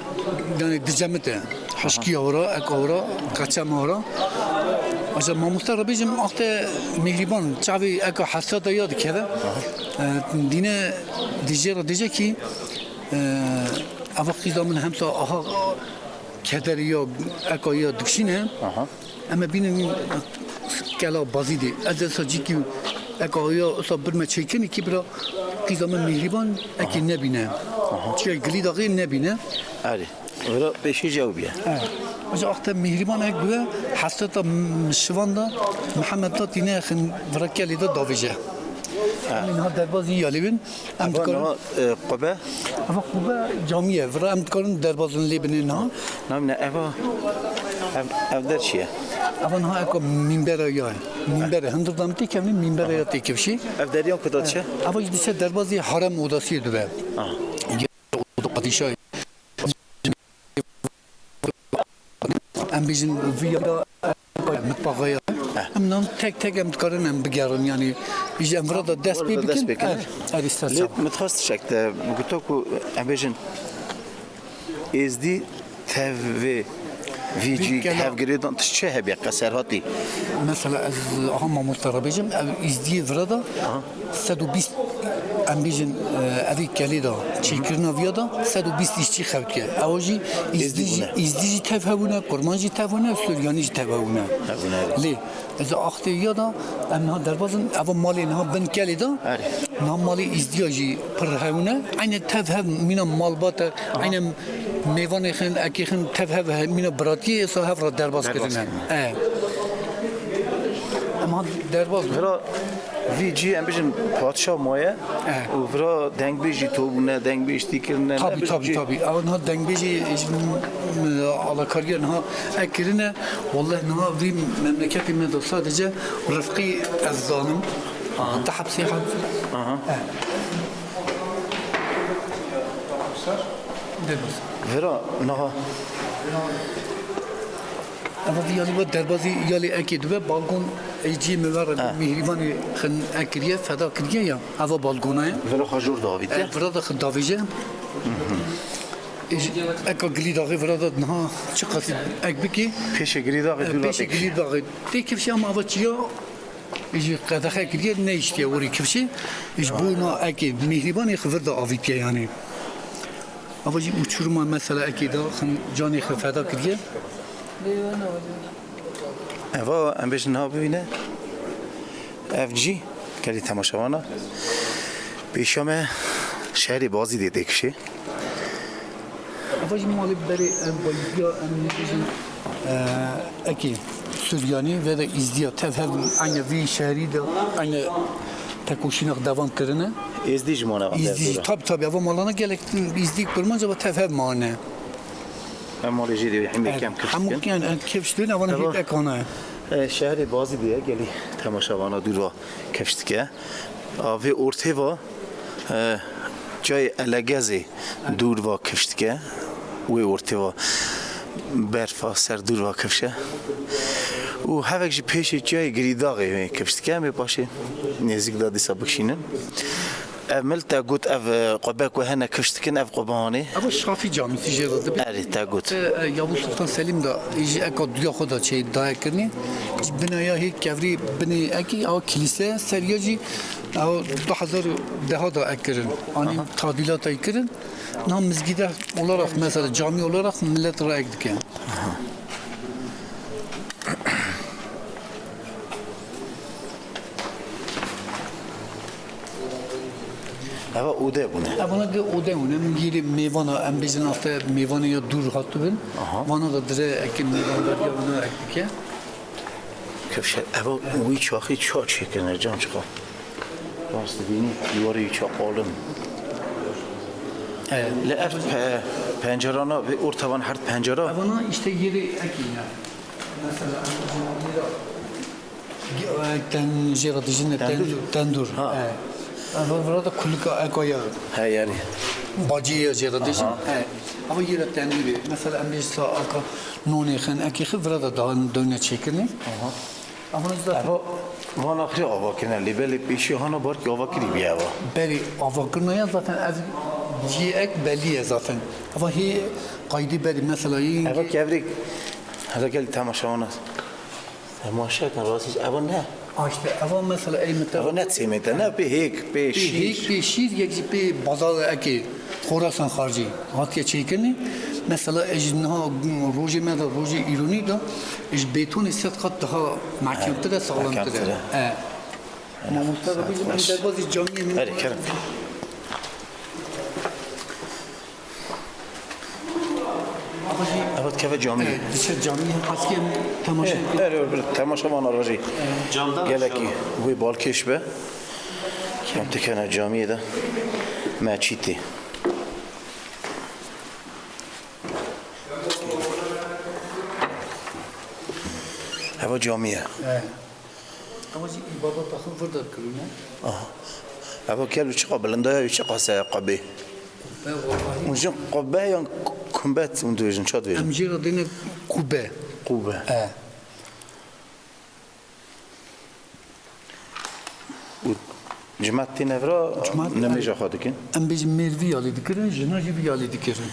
Yani dicemite. Hişkiya wira, eka wira, qeçema wira. Aja mamoste re bêjim, axte Mihriban çavê eka hesreta ya dikeve. E, dîne dijê re dije ki, e, eva qîza min hemsa aha kederî ya, eka ya dikşîne. Aha. Em ê bînin kela bazî dê. Ez esa cîkî eka ya esa birme çêkinî ki bira qîza min Mihriban ekî nebîne. Aha. Çiya gilî daxê nebîne. Erê. Vira pêşî jew bîye. Evet. Aja axte Mihriban ek bibe, hesreta m-, şivan da, Mihemed da tîne xin vira kelê da davêje. Ha. Em niha derbazî ya lê bin, em Eva dikarin niha, e, qube? Eva qube camî ye, vira em dikarin derbazin lê binê niha. Namine eva, ev, ev der çi ye? Eva niha eko mînbera ya ye. Mînbere, hundir da em têkevnî, mînbera ya têkevşî. Ev deriyan ku da çi? Eva jî diçe derbazî harem odasiyê dibe. Aha. Oda padîşahê. Em bêjin vî ya mitbaxa ya. Em nan tek tek em dikarin em bigerin, yani ji em vira da dest pê bikin. Dest pê bikin. Evet, evet, istersen. Lê min dixwest tiştek te biguto ku em bêjin êzdî tev vê vî cî tev girêdan tişt çi hebe qeser hatî? Mesela ez aha mamoste re bêjim, ev êzdiyê vira da sed û bîst, em bêjin, e, evî kelê de çêkirina viya de sed û bîst îşçî xewtiye. Ew jî Êzdî jî, Êzdî jî tev hebûne, Kurman jî tev hebûne, Suryanî jî tev hebûne. Hebûne. Lê ez axtê viya de em niha derbazin, eva malê niha bin kelê de, niha malê Êzdiya jî pir hebûne. Eyne tev hev mîna malbate, eyne mêvanê xin, ekê xin tev hev he-, mîna biratiyê esa hev re derbaz kirine. E. Em han derbaz bûn. Vira vî cî em bijin padşa maye û vira dengbêj jî to bûne, dengbêj tî kirine. Tabii, tabii, tabii. Ew niha dengbêjî ji, m-, alakariya niha ek kirine. Wallahi niha vî memleketê me de sadece Rifqî ez zanim. Aha. Te hepsê heb. Aha. Eh. Derbas. Vira niha. Eva vî yalî ve derbazî yalî ekê dibe, balkon ê cî min ver Mihribanê xin ek kiriye, feda kiriye ya. Eva balkona ye. Vira xwe jor davîte. Eh, vira da xwe davêje. Ê, eka gilî daxê vira da niha çi qasî ek bikî. Pêşê gilî daxê, eh, dû pêşê gilî daxê. Tê kifşê ama ava çiya Ji qedexe kiriye, neyiştiye werî kifşê. Ji bo na ekê Mihribanê xwe vir de avîtiye yanî. Ava jî uçuruma mesela ekê de xin canê xwe feda kiriye. Eva em bêjin niha bibîne. Ev cî, gelî temaşevana. Pêşiya me Şehrê Bazîdê tê kişê. Eva jî malê berê ev Bazîdiya em nêbêjin, e, ekê Suryanî ve de Îzdiya tev hev eynî vî şehrî de eynî tekoşînek devam kirine. Êzdî ji mane Îzdî, tabi tabi, eva malana gelek Îzdî Kurmanca ve tev hev mane. Em malê jî dê hemê kem kifş dikin. Hemû yani kifş dikin, evan hê ekana. E, şehrê Bazîdê ye, gelî temaşevana dûr va kifş dike. A vê ortê va, e, çayê Elegezê dûr va kifş dike. Wê ortê va berfa ser dûr va kifş e. Û hevek ji pêşê çayê Girîdaxê wê kifş dike. Em ê paşê nêzîk de dîsa bikişînin. Ev mil te got, ev, e, qubek we hene kifş dikin, ev qubehanê. Ev Şafî Camî jê re dibe. Erê, te got. E, e, Yavuz Sultan Selim de, e, ji eka duya xwe de çê daye kirinî. Ji binaya hê kevrî binê ekî, ew kilîse, seriya jî, ew du hezar û deh de ek kirin. Anî tadîlata kirin. Na mizgîde olarak, mesela cami olarak millet re ek dike. Eva ode bûne. Evana de ode bûne. Em girê mêvana, em bêjin aste mêvanê ya dûr hatibin. Aha. Vana da dire eke mêvan beriya vana ek dike. Kevşe, eva wî çaxî ça çêkirine, can çiqa. Rast dibînî, dîwarê wî ça qalin. Evet. Li ev pe-, pencerana ve ortavan hert pencera. Evana işte yeri ekî ya. Mesela, Ten-, jê re dijin tendûr. Tendûr. Ha. He. Ev vira de kulika ekoya. He, yani. Bacî ye jê re dijin. Aha. He. Ama yê re tendûrê. Mesela em bêjin sa aka nonê xin, ekî xi vira de daha döne çêkirinê. Aha. Ama zaten Eva van axirê ava kirine. Lê belê pêşî hana barkî ava kirî bî eva. Berî ava kirina ya zaten ev cî ek belî ye zaten. Eva hê qaydî berî mesela yê Eva kevrê. Heza gel temaşa wana. Temaşe kin, rastî, eva ne? A işte, eva mesela ey mete- Eva ne çêmê te, ne pê hêk, pê Pê şîr. Hêk, pê şîr, yek jî pê bazar eke Xorasan xarcî hatiye çêkirinê. Mesela, e, ji niha rojê me de, rojê îronî de, e, ji bêtonê sed qat daha mehkemtir e, sağlamtir e. Mehkemtir e. E. Mamoste de bêjim, em derbazî camiyê min- Herê, kerem. Eva dikeve camî. Evet, dişe camî, heskî em temaşe Eh, bikin. Erê, bir temaşa vana rajî. Camdan gelekî inşallah. Wê balkêş be. Em tikene camiyê de. Meçîtê. Eva camiye. Evet. Ama jî îbadeta xwe vir de dikirîne. Aha. Eva kel û çiqa bilindaya û çiqa se qebê. Qubbe, wellahî. Hûn jin qubbe yan ku-, kumbet hûn dibêjin, ça dibêjin? Em jê re dêne qubbe. Qubbe. E. Û cimat têne vira Cimat, nimêja e, xwe dikin? Em bêjin mêr vî alî dikirin, jina jî vî alî dikirin.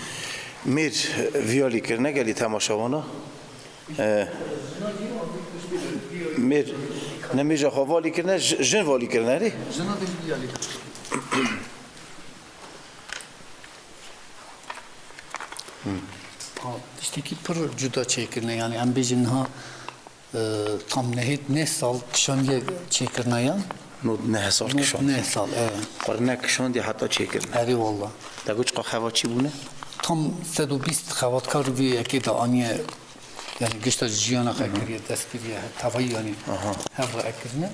Mêr vî alî kirine gelî temaşewana. E, mêr, nemêja xwe valî kirine, ji-, jin valî kirine, erê? Jina dê jî yalî. Ha, tiştekî pir cuda çêkirine, yani em bêjin niha, e, tam nehêt neh sal kişandiye çêkirine ya. Nod neh sal kişand. Nod neh sal, evet. Qurne kişandiye heta çêkirine. Erê wallah. Te got çiqa xevatçî bûne? Tam sed û bîst xevatkar vê yekê de aniye. Yani gişta jiyana xwe kiriye, dest kiriye, tevayî yani hev re ek kirine.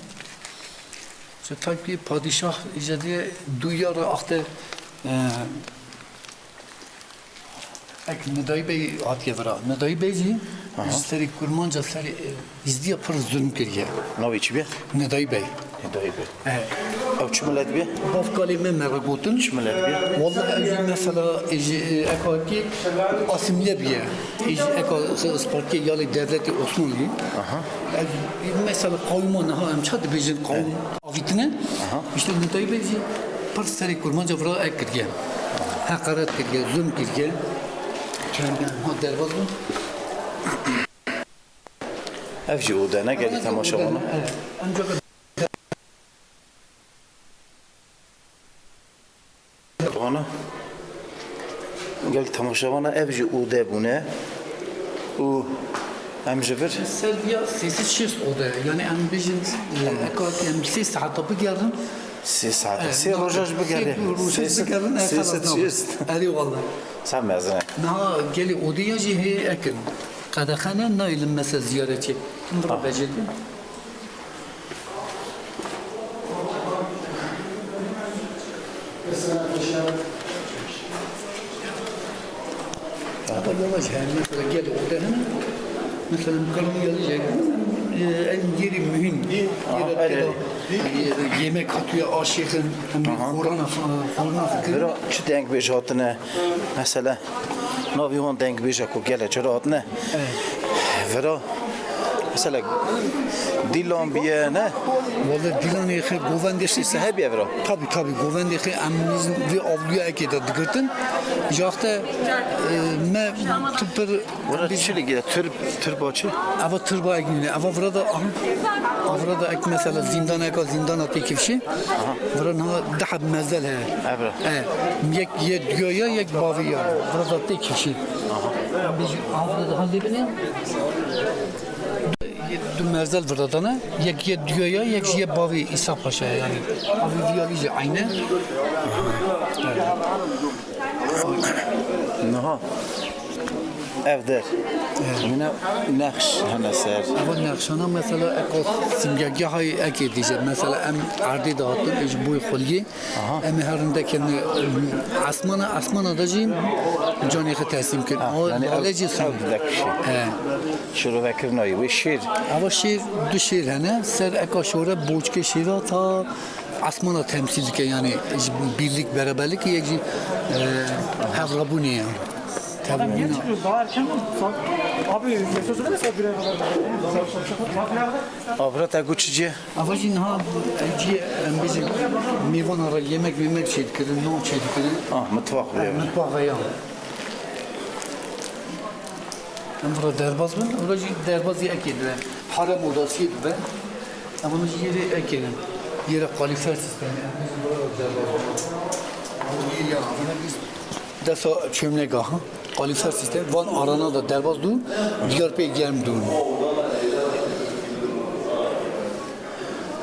Ji taybî padîşah îcadê dûya re axte, e, ek Nidayî Bey hatiye vira. Nidayî Bey jî ji serê Kurmanca serê, e, Îzdiya pir zulm kiriye. Navê çi be? Nidayî Bey. Dayê be. He. Ew çi milet be? Bavkalê me me re gotin. Çi milet be? Wallahî ew jî mesela, e, ji, e, eka ki asimile biye. E, ji eka Ispartiyê yalê devletê Osmanlî. Aha. Ev, e, mesela qewma niha em ça dibêjin qewm avîtine. Aha. İşte Nidayî Bey jî pir serê Kurmanca vira ek kiriye. Heqaret kiriye, zulm kiriye. Çend ha derbaz bû. Ev jî ode ne gelî temaşevan e. Evet. Ancak Wana gelî temaşevan e, ev jî ode bûne û em ji vir Ser viya sê sed şêst ode, yani em bêjin, e, eka em sê saeta bigerin, Sê saet. Sê roja ji bigerin. Sê roja ji bigerin, sê sed çist. Erê wala. Sen mezin e. Niha gelê odê ya jî hê ekin. Qedexe ne, nayê li mese ziyaretçi. Kim bira becerdi? Ama yavaş her mesela gel orada hemen. Mesela bu kadar geldi şey. En yeri mühim. Yeri yemek katıyor aşığın. Hem korona korona fikri. Bira çi deng bêj hatine. Mesela navî hon deng bêje ku gele çira hatine. Vira mesela dîlan biye ne? Wala dîlanê xê govendê xê. Sê hebiye vira. Tabii tabii govendê xê em vî avluya ekê de digirtin. Jaxte me tu pir Vira çi li gire? Tirb, tirba çi? Ava tirba ek nîne. Ava vira da aha. Vira da ek mesela zîndan eka zîndana tê kifşî. Vira niha deh heb mezel heye. Evra. E, yek yê duya ya, yek bavî ya. Vira da tê kifşî. Aha. Biz aha vira da halde bine. Du merzel vira da ne? Yek yê duya ya, yek jî yê bavî İsa Paşa yani. Avi viyali jî aynı. Niha. Ev der. Yine nexş hene ser. Ev nexşana mesela eko simgegehay ekê dije. Mesela em erdê de hatin, ji boy xuliyê. Em ê herin dekin esmana, esmana da jî canê xwe teslim kirin. Ha, yani ev, ev dilek bir şey. He. Şirovekirina wê şêr. Eva şêr, du şêr hene. Ser eka şore boçkê şêra ta Esmana temsîl dike, yani ji birlik, beraberlik, yek jî, e, hevrabûnê ya. Adam niye çıkıyor? Daha erken mi? Saat, abi, mesaj söyleme saat bire kadar. Avra te got çi cî ye? Ava jî niha cî, em bêjin, mêvana re yemek, memek çêdikirin, non çêdikirin. Ah, mitfaq ve. Mitfaq ve ya. Em vira derbaz bin, vira jî derbazî ekê dibe. Harem odasiyê dibe. Em vira jî yê rê ekê ne. Yê rê kalîfer sîstemî. Em vira derbaz bin. Yê ya, vira biz desa çömlek aha. Kalîfer sîstem. Van arana da derbaz dû. Diyar pê germ dûn.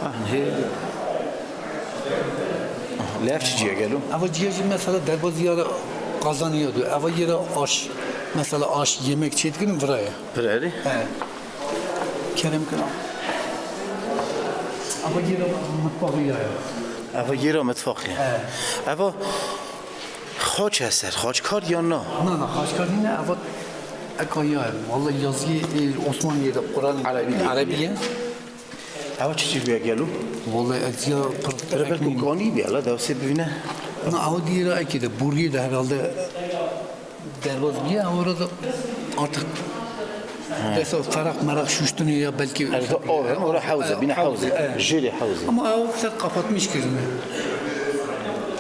Ah, hê. Lê ev çi cî ye gelo? Eva cî ye jî mesela derbazî ya qazanî ya dû. Eva yê re aş, mesela aş, yemek çêdikirin vira ye. Vira ye? He. Kerem kira. Eva yê re mitbaxî ya ye. Eva yê re mitbaxî ye. He. Eva xaç e ser, xaçkar ya na? Na, na, xaçkar nîne, eva eka ya ye. Vallahi yaziyê, e, Osmaniyê de Quran Erebî de. Erebî ye. Ewa çi çî bûye gelo? Wallahî ez ya pir. Rebe ku ganî bî, la dewsê bivîne. Na, ewa dî ra ekê de, boriyê de herhalde derbaz bîye, ewa ra da artık desa feraq meraq şuştinê ya belkî. Ez de av hem, ora hewze, bîne hewze. Jêrê hewze. Ama ewa ser kapatmış kirine.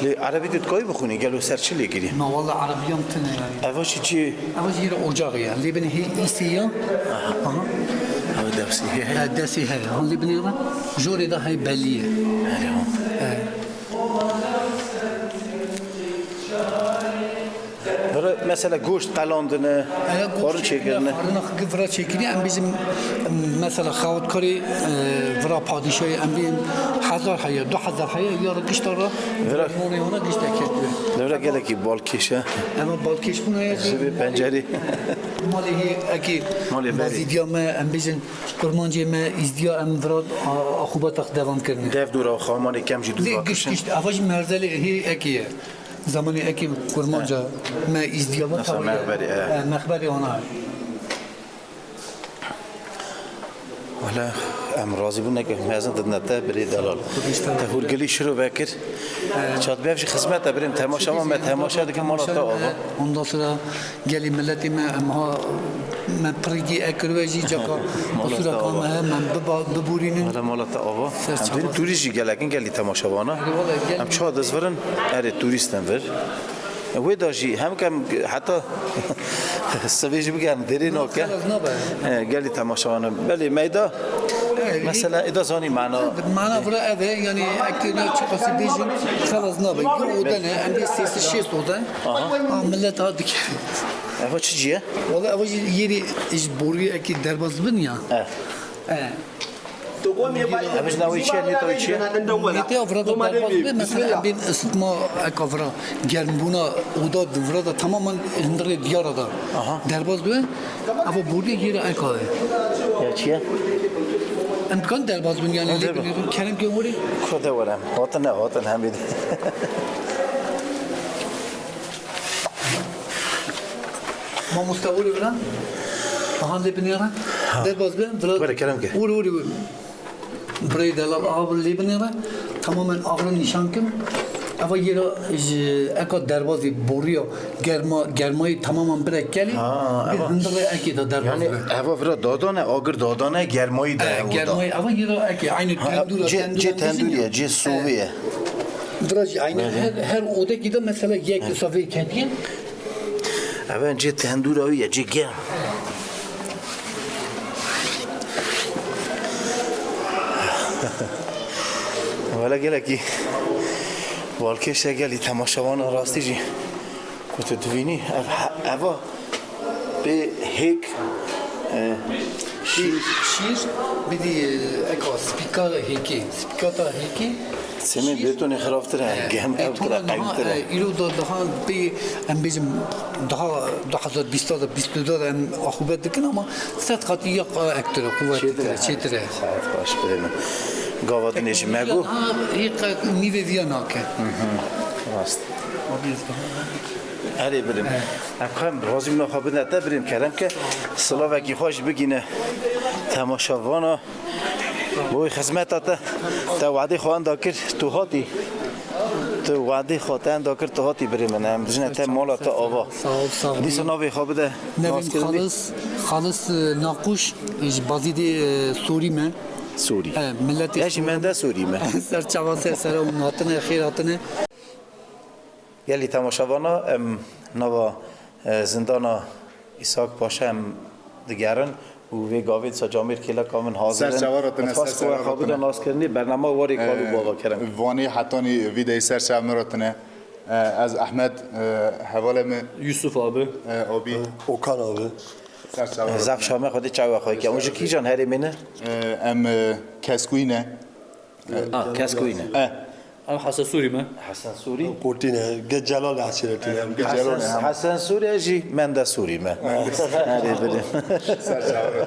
Lê erebî tu dikayî bixwînî, gelo ser çi lê girî? Na, walla erebiyam tune yani. Eva çi çi? Eva jî yê ocaxê ya. Lê binê hê îsê ya. Aha. Aha. Eva dewsê hê heye. Ha, dewsê heye. Ha, lê binê re jorê de hey belî ye. Belê, ha. He. Vira mesela goşt qelandine, xwarin çêkirine. Xwarina xwe vira çêkirî, em bêjin, em, mesela xewatkarê, e, vira padîşahê, em bêjin hezar heye, du hezar heye, ya re gişta re, vira monê wana gişt eketiye. Vira gelekî balkêş e. Ema balkêş bûna ye. Ji vê pencerê. Malê hê ekî malê berê. Mazîdiya me, em bêjin kurmancê me, îzdiya em vira a-, axubata xwe devam kirine. Dev dûra xamanê kem jî dûra kişin. Lê gişt, gişt, ava jî merzelê hê ekî ye. Zemanê ekî kurmanca me îzdiya ve. Mesela mexberê, e. E, mexberê wana. Wele em razî bûn neke mezin didine te birê delal. Te hûrgilî şiro vekir. Çat bev jî xizmet e birêm temaşa me temaşa dikin mala te ava. Ondan sonra Gelî miletê me, em ha, me pirî dî ekirve jî caka qusûreka me heye, me biba-, bibûrînin. Mala, mala te ava. Em dibînin turîst jî gelek in, gelî temaşevana. Erê, wele gel- Em çawa dizvirin, erê turîst in vir. Wê de jî hem kem heta sivê jî bigerin derê nake. Xelas nabe. He, gelî temaşevana. Belê meyda. Erê. Mesela êda zanî mana. Mana vira ev e, yani ekirna çiqasî bêjin, xelas nabe. Yu oda ne, em bê sê sed şêst oda. Aha. Ha, millet ha dike. Eva çi cî ye? Wala eva jî yerî ji borî ekî derbaz bin ya. E. E. Ev ji navê çi ye, nêta wî çi ye? Nêtê vira da derbas be, mesela em bên isitma eka vira, germbûna oda vira da tamamen hundirê diyara da Aha. derbas be. Eva borî yê ra eka e. Ya çi ye? Em dikan derbas bin yani. Ha, lê tabii. Bin kerem ke orê. Kode were em. Hatin ne, hatin hemî de. Mamoste orê vira. Aha lê binêre. Ha. Derbas be. Vira. Were kerem ke. Orê, orê, orê. Birayê delal av lê binêre, tamamen avra nîşan kim. Eva yê ra ji eka derbazî, borîya, germa, germayî tamamen bire kelî, Ha, bir eva. hundirê ekê de derbaz Yani be. eva vira dadane, agir dadane, germayî de E, ew da. germayî, eva yê ra ekê, aynı Ha, tendûra, cê, tendûra cê dizî tendûrî ya. ye, cê sovê ye. Vira jî aynı Belê. her, her odekî de mesela yek sovê ketiye. Ev cê tendûra wî ye, cê germ. Wele gelekî balkêş e gelî temaşevana rastî jî. Ku tu divînî, ev he-, eva pê hêk, e, şîr. Şîr, bidî, e, eka spîka hêkê, spîkata hêkê. Semê Şîr. Bêtonê xiraftir e, E, gehm ev bêtona tira daha, qewimtir e. e, îro da daha pê, em bêjim, daha du hezar bîst da, bîst û du da em axûbet dikin ama sed qatî ya qa-, ektir e, quwettir e, Çêtir e. çêtir e. Saet xweş birê min. Gava dinê ji me got. Ha, hê qe nîvê viya nake. Hı hı. Rast. Erê birê min. E. Em xwe em razî bûna xwe bidine te birê min kerem ke. Silavekî xwe jî bigîne temaşevana. Bo wê xizmeta te, te wadê xwe enda kir, tu hatî. Tu wadê xwe te enda kir, tu hatî birê min. Em dijine te mala te ava. Sağ ol, sağ ol. Dîsa navê xwe bide. Navê min naskirî. Xalis, Xalis, e, Naqûş, e, ji Bazîdê, e, Sûrî me. Sûrî. E, milletê Ez jî Sûrî. Mende Sûrî me. Ser çava ser sera hûn hatine, xêr hatine. Gelî temaşevana, em nava, e, zindana Îshak Paşa em digerin û vê gavê disa camêr kêleka min hazir in. Ser çava re tine, Min xwest ser ku we çava re xwe bide tine. Naskirinê, bernama warê kal û bava kerem. Vanê hetanî vî deyî ser çava min re tine. E, ez Ehmed, e, hevalê min. Yusuf abi. E, abî. Okan abi. Ser çava re Zaf tine. Şame xwedê çawa xwe ke. Hûn ji kîjan herêmê ne? E, em, e, Keskûyî ne. Ha, Keskûyî ne. E. Em Hesen Sûrî me. Hesen Sûrî. Qurtîne, ge Celal Hesîretîne. Em ge Celal Hesen, ne, ha. Hesen Sûrî jî Mende Sûrî me. Erê birê. Ser çava.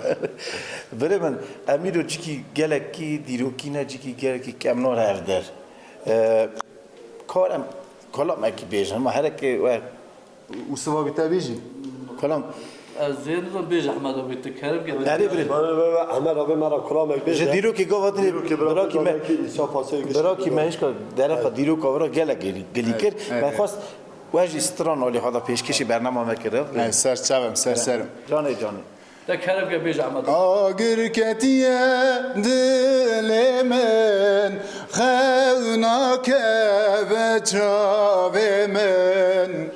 Birê min, em îro cikî gelekî dîrokî ne, cikî gelekî kemnar hevder. E, kar em kolamekî bêjin, ma hereke we Û siva bî te bêjî. Kolam. Ez zêr nizam bêj Ehmed abi, tu kerem ke. Erê birê. Bana be, be, Ehmed abi me ra kulamek bêje. Ji dîrokê gava dinê Dîrokê bira birakî me. Birakî me hişka dereqa dîroka vira gelek gelî, gelî kir. Evet, evet. Ben xwest we jî stran alî xwe da pêşkêşî bernama me kir. Evet, ser çavim, ser serim. Canê canê. Te kerem ke bêj Ehmed. Agir ketiye dilê min, xew nakeve çavê min.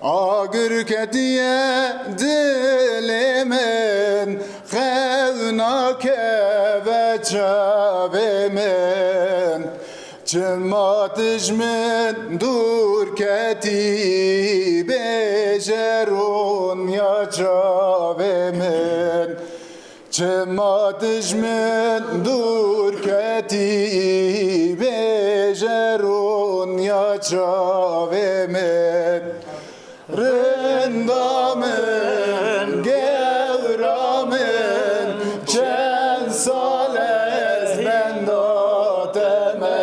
Agir ketiye dilê min, xew nakeve çavê min. Çima tu ji min dûr ketî, bêje rûniya çavê min. Çima tu ji min dûr ketî, bêje rûniya çavê min. Rinda min, gewra min, çend sal ez benda te me,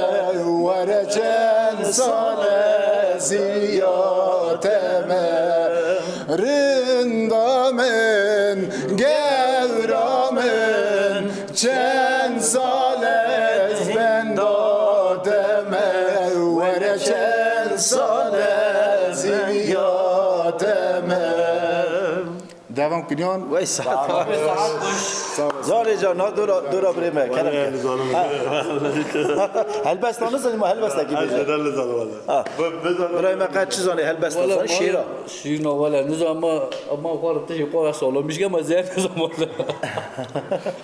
were çend sal ez ya te me. Rinda min, gewra min, çend sal ez benda te me, were çend sal ez ya te me. Devam kiriyan. Wey saet. Canê can, na dora, dora birê me, kerem ke. Helbesta nizanim, helbesta ki bêje. Ha. Birayê me qet çi zanê, helbesta zanê, şêra. Şîrna wele, nizam ma, ma xwar tişê xwar solo, mişke ma zêr nizam wele.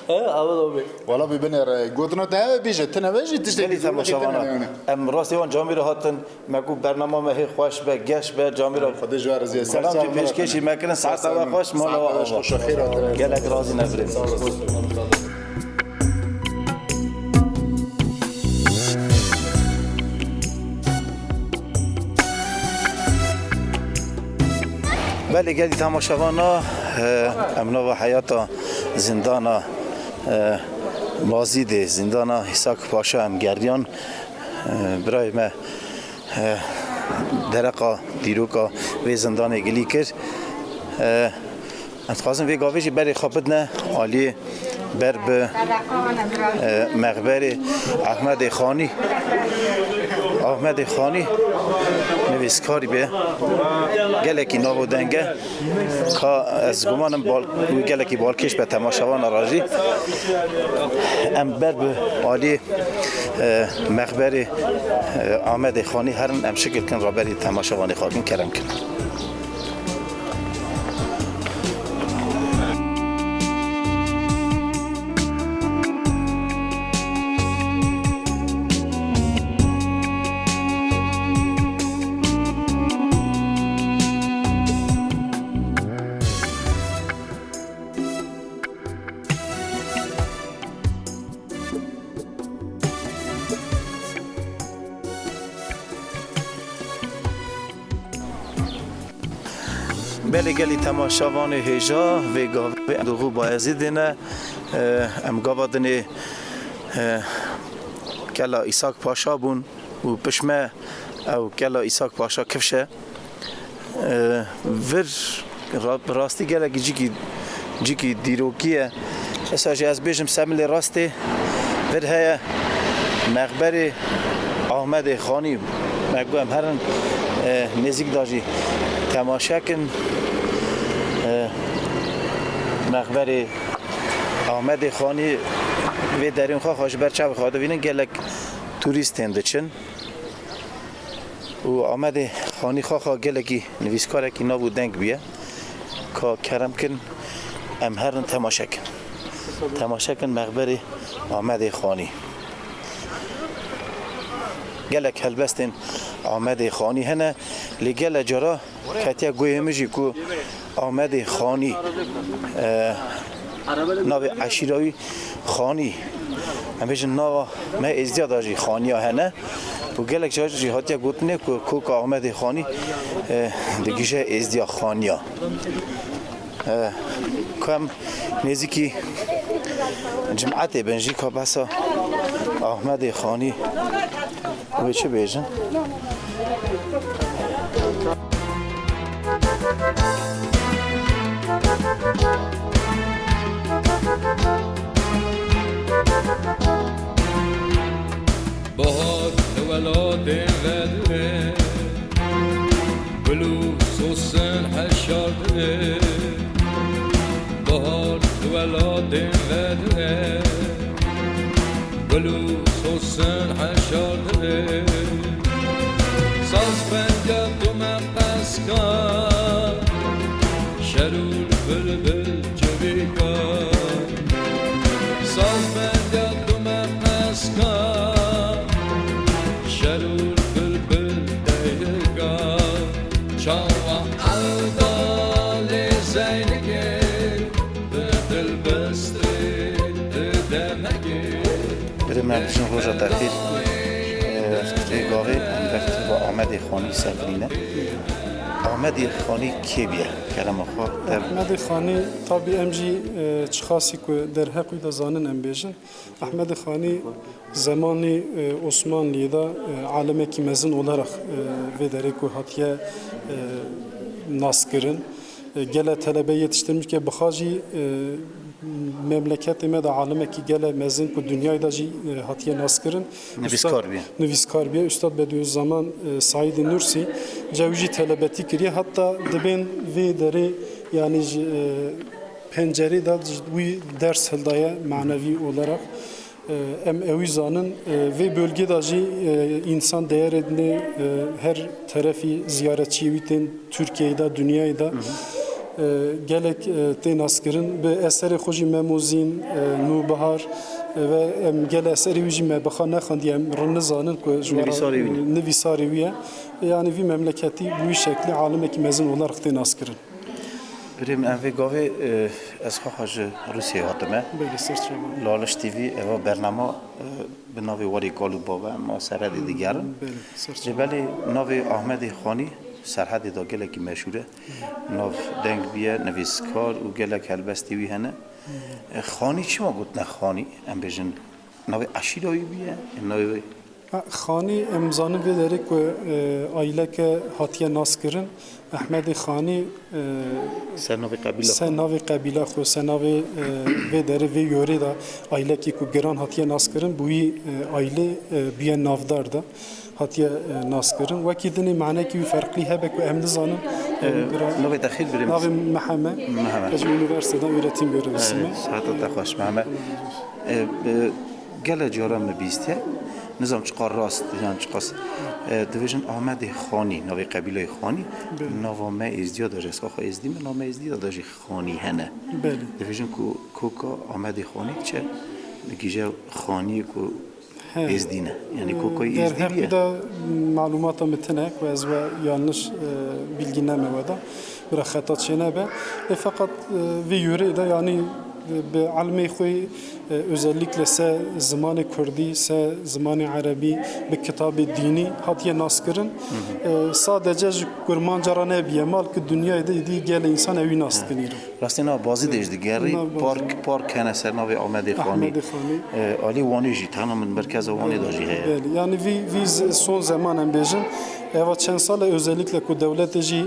Ha, awa da be. Wala bi binêre, gotina te heve bêje, tine ve jî tiştê Gelî temaşevana. Em rastê wan camî re hatin, me got bernama me hê xweş be, geş be, camî re. Xwedê ji we razî ye. Selam jî pêşkêşî me kirin, saeta we xweş, mala we ava. Gelek razî ne birê. Sağ olasın. Belê gelî temaşevana, e, em nava heyata zindana, e, Bazîdê, zindana Îshak Paşa em geriyan. E, birayê me, e, dereqa dîroka vê zindanê gilî kir. E, em dixwazin vê gavê jî berê xwe bidine aliyê ber bi, e, mexberê Ahmedê Xanî. Ahmedê Xanî nivîskar bûye. Gelekî nav û deng e. Ka ez gumanim bal-, gelekî balkêş be temaşevana re jî. Em ber bi aliyê, e, mexberê, e, Ahmedê Xanî herin, em şikil kin raberî temaşevanê xwe kin, kerem kin. Belê gelî temaşevanê hêja, vê gavê em di Rû Bayezîdê ne. E, em gava dinê, e, kela Îshak Paşa bûn û pişme ew kela Îshak Paşa kifşe. E, vir ra-, rastî gelekî cîkî, cîkî dîrokî ye. Esa jî ez bêjim semilê rastê vir heye mexberê Ahmedê Xanî. Me got em herin, e, nêzîk de jî temaşe kin. E, mexberê Ahmedê Xanî vê derên xwe xwe ji ber çavê xwe dibînin, gelek turîst tên diçin. Û Amedê Xanî xaxa gelekî nivîskarekî nav û deng bûye. Ka kerem kin, em herin temaşe kin. Temaşe kin mexberê Amedê Xanî. Gelek helbestên Amedê Xanî hene, lê gele cara ketiye guhê min jî ku Amedê Xanî, e, navê eşîra wî Xanî. Em bêjin nava me Êzdiya de jî Xaniya hene. Û gelek car jî hatiye gotinê ku koka Amedê Xanî, e, digije Êzdiya Xaniya. E, ku em nêzîkî cim'etê bin jî ka behsa Amedê Xanî wê çi bêjin? Bahar li welatên vedû ye, gul û sosin heşar dibe. Bahar li welatên vedû ye, gul û sosin heşar dibe. Saz benda tu me qeska, şer û bilbil çivîka. Saz benda tu me qeska, şer û bilbil deyika. Çawa ewda lê zeynike, bi dilbestê, bi demekê. Birê me, em diçin roja te xêr. Ê, ê gavê em ber tiba Amedê Xanî sekinîne. Amedê Xanî kê bûye? Kerema xwe tev. Amedê Xanî, tabî em jî, e, çixasî ku derheq wî de zanin em bêjin. Amedê Xanî zemanî, e, Osmanliyê de, e, alimekî mezin olarak, e, vê derê ku hatiye, e, naskirin. E, gele telebe yetiştirmiş ke bixa jî, e, memleketê me de alimekî gele mezin ku dinyayê de jî, e, hatiye naskirin. Nivîskar bî. Nivîskar bîye. Ustad Bediüzzaman, e, Saîdê Nursî, ca wî jî telebetî kiriye. Heta dibên vê derê, yanî ji, e, pencerê de ji wî ders hildaye manevî olarak. E, em ewî zanin, e, vê bölgê de jî, e, însan deyerê dinê, e, her terefî ziyaretçiyê wî tên Tirkiyeyê de, dinyayê de. Hı hı. E, gelek, e, tê naskirin. Bi eserê xwe jî Mem û Zîn, e, Nûbihar, e, ve em gel eserê wî jî me bixa nexandiye, em rin nizanin ku ji we re Nivîsarê wî ne. Nivîsarê wî ye. Yanî vî memleketî bi wî şeklî alimekî mezin olarak tê naskirin. Birê min, em vê gavê, e, ez xwexa ji Rûsyayê hatime. Belê, ser çava. Laliş T V, eva bernama, e, bi navê Warê Kal û Bava, em a seredê digerin. Belê, ser çava. Lê belê navê Ahmedê Xanî Serhedê de gelekî meşhûr e. Nav deng bûye, nivîskar û gelek helbestê wî hene. E, Xanî çima gotine Xanî? Em bêjin navê eşîra wî bûye, navê Ha, Xanî, em zanin vê derê ku, e, aîleke hatiye naskirin. Ehmedê Xanî, e, Ser navê qebîla ser xwe. navê qebîla xwe, ser navê, e, vê derê, vê yorê de aîlekî ku giran hatiye naskirin, bi wî, e, aîlê, e, bûye navdar de hatiye, e, naskirin. Wekî dinê manekî wî ferqlî hebe ku em nizanin, e, E, bira-, navê te xêr birê navê min? Meheme. Meheme. Ez ji unîversîteden öğretim görevlisi me. Evet, saeta te xweş Meheme. E, e, gele cara me bîstiye. Nizam çiqa rast, yan çiqas, e, dibêjin Amedê Xanî, navê qebîleyê Xanî. Belê. Nava me Êzdiya de jî, ez xwe Êzdî me, nava me Êzdiya de jî Xanî hene. Belê. Dibêjin ku koka Amedê Xanî diçe, digihîje Xaniyê ku He. Êzdî ne. Yani Ee, kokayê Êzdî derheqî bûye. De malûmata min tune ku ez we yanlış, e, bilgi neme we da. Bira xeta çênebe. E, feqet, e, vê yûrê de yani, e, bi ilmê xwe, e, özellikle se zimanê kurdî, se zimanê erebî bi kitabê dînî hatiye naskirin. Hı hı. E, sadece ji kurmanca re nebiye, malkî dinyayê de îdî gelê însan ewî nas dikin îro. Rastî na bazî de jî digerî. Na bazî. Park, park hene ser navê Amedê Xanî. Amedê Xanî. E, alî Wanê jî, tena min merkeza Wanê de jî heye. Belê. Yani vî, vî z-, son zeman em bêjin, eva çend sal e, özellikle ku dewletê jî, e,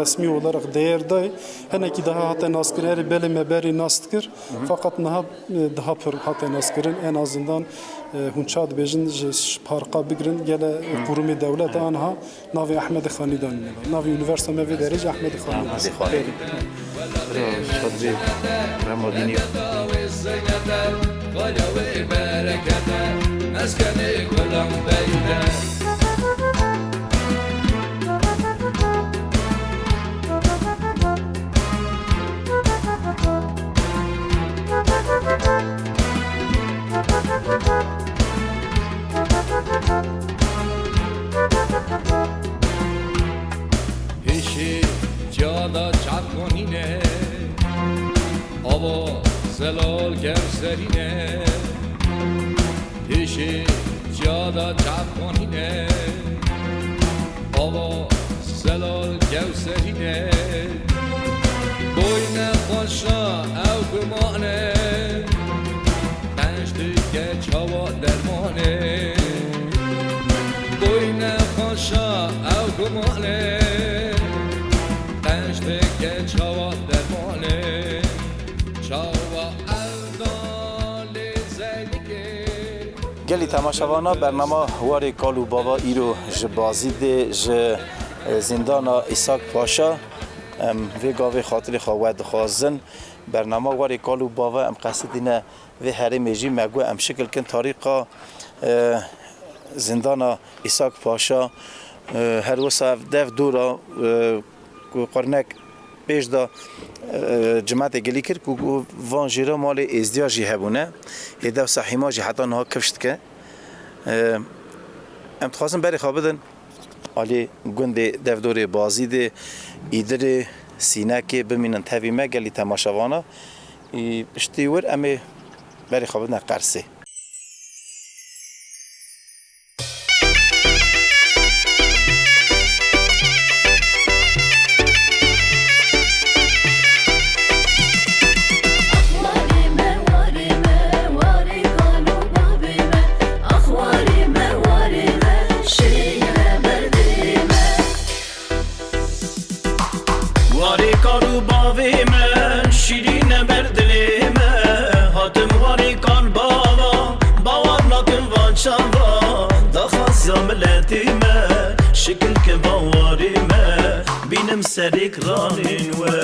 resmî olarak değer dayê, hinekî daha hate naskirin, erê belê me berê nas dikir, Hı hı. Feqet niha, e, daha pir hate naskirin, en azından, e, hûn ça dibêjin ji, ji parka bigirin, gele, e, Hı. Qurumê dewlet Evet. Aniha navê Ehmedê Xanî danîne. Navê unîversîta me vê derê jî Ehmedê Xanî. Ehmedê Xanî. Belê. Şad bî. Rema dînî. Pêşê ciya de çavkanîne, ava zelal kewserîne. Pêşê ciya de çavkanîne, ava zelal kewserîne. Boyne xweşa ew gumane, qenc dike çawa dermane. Boyne xweşa ew gumane, qenc dike çawa dermane. Çawa ew da lê zeynikê. Gelî temaşevana bernama Warê Kal û Bava îro ji Bazîdê, ji, e, zîndana Îsak Paşa. Em vê gavê xatirê xwe we dixwazin. Bernama Warê Kal û Bava em qesidîne vê herêmê jî me got em şikil kin tarîqa, e, zîndana Îsak Paşa, e, her wisa ev dev dora, e, ku qurnek pêş de, e, cimetê gilî kir ku, ku van jê re malê Êzdiya jî hebûne. Hê dev Sehîma jî heta niha kifş dike. E, em dixwazin berê xwe bidin alî gundê devdorê Bazîdê, Îdirê, Sînekê bimînin tevî me gelî temaşevana. Î, piştî wir em ê berê xwe bidine Qersê. Ax warê me, warê me, warê kal û bavê me. Ax warê me, warê me, şirîne ber dilê me. Warê kal û bavê me, şîrîne ber dilê me. Hatim warê kal bava, bawer nakim van çava. Daxwaziya miletê me, şikil ke van warê me, bînim serê kiranên we.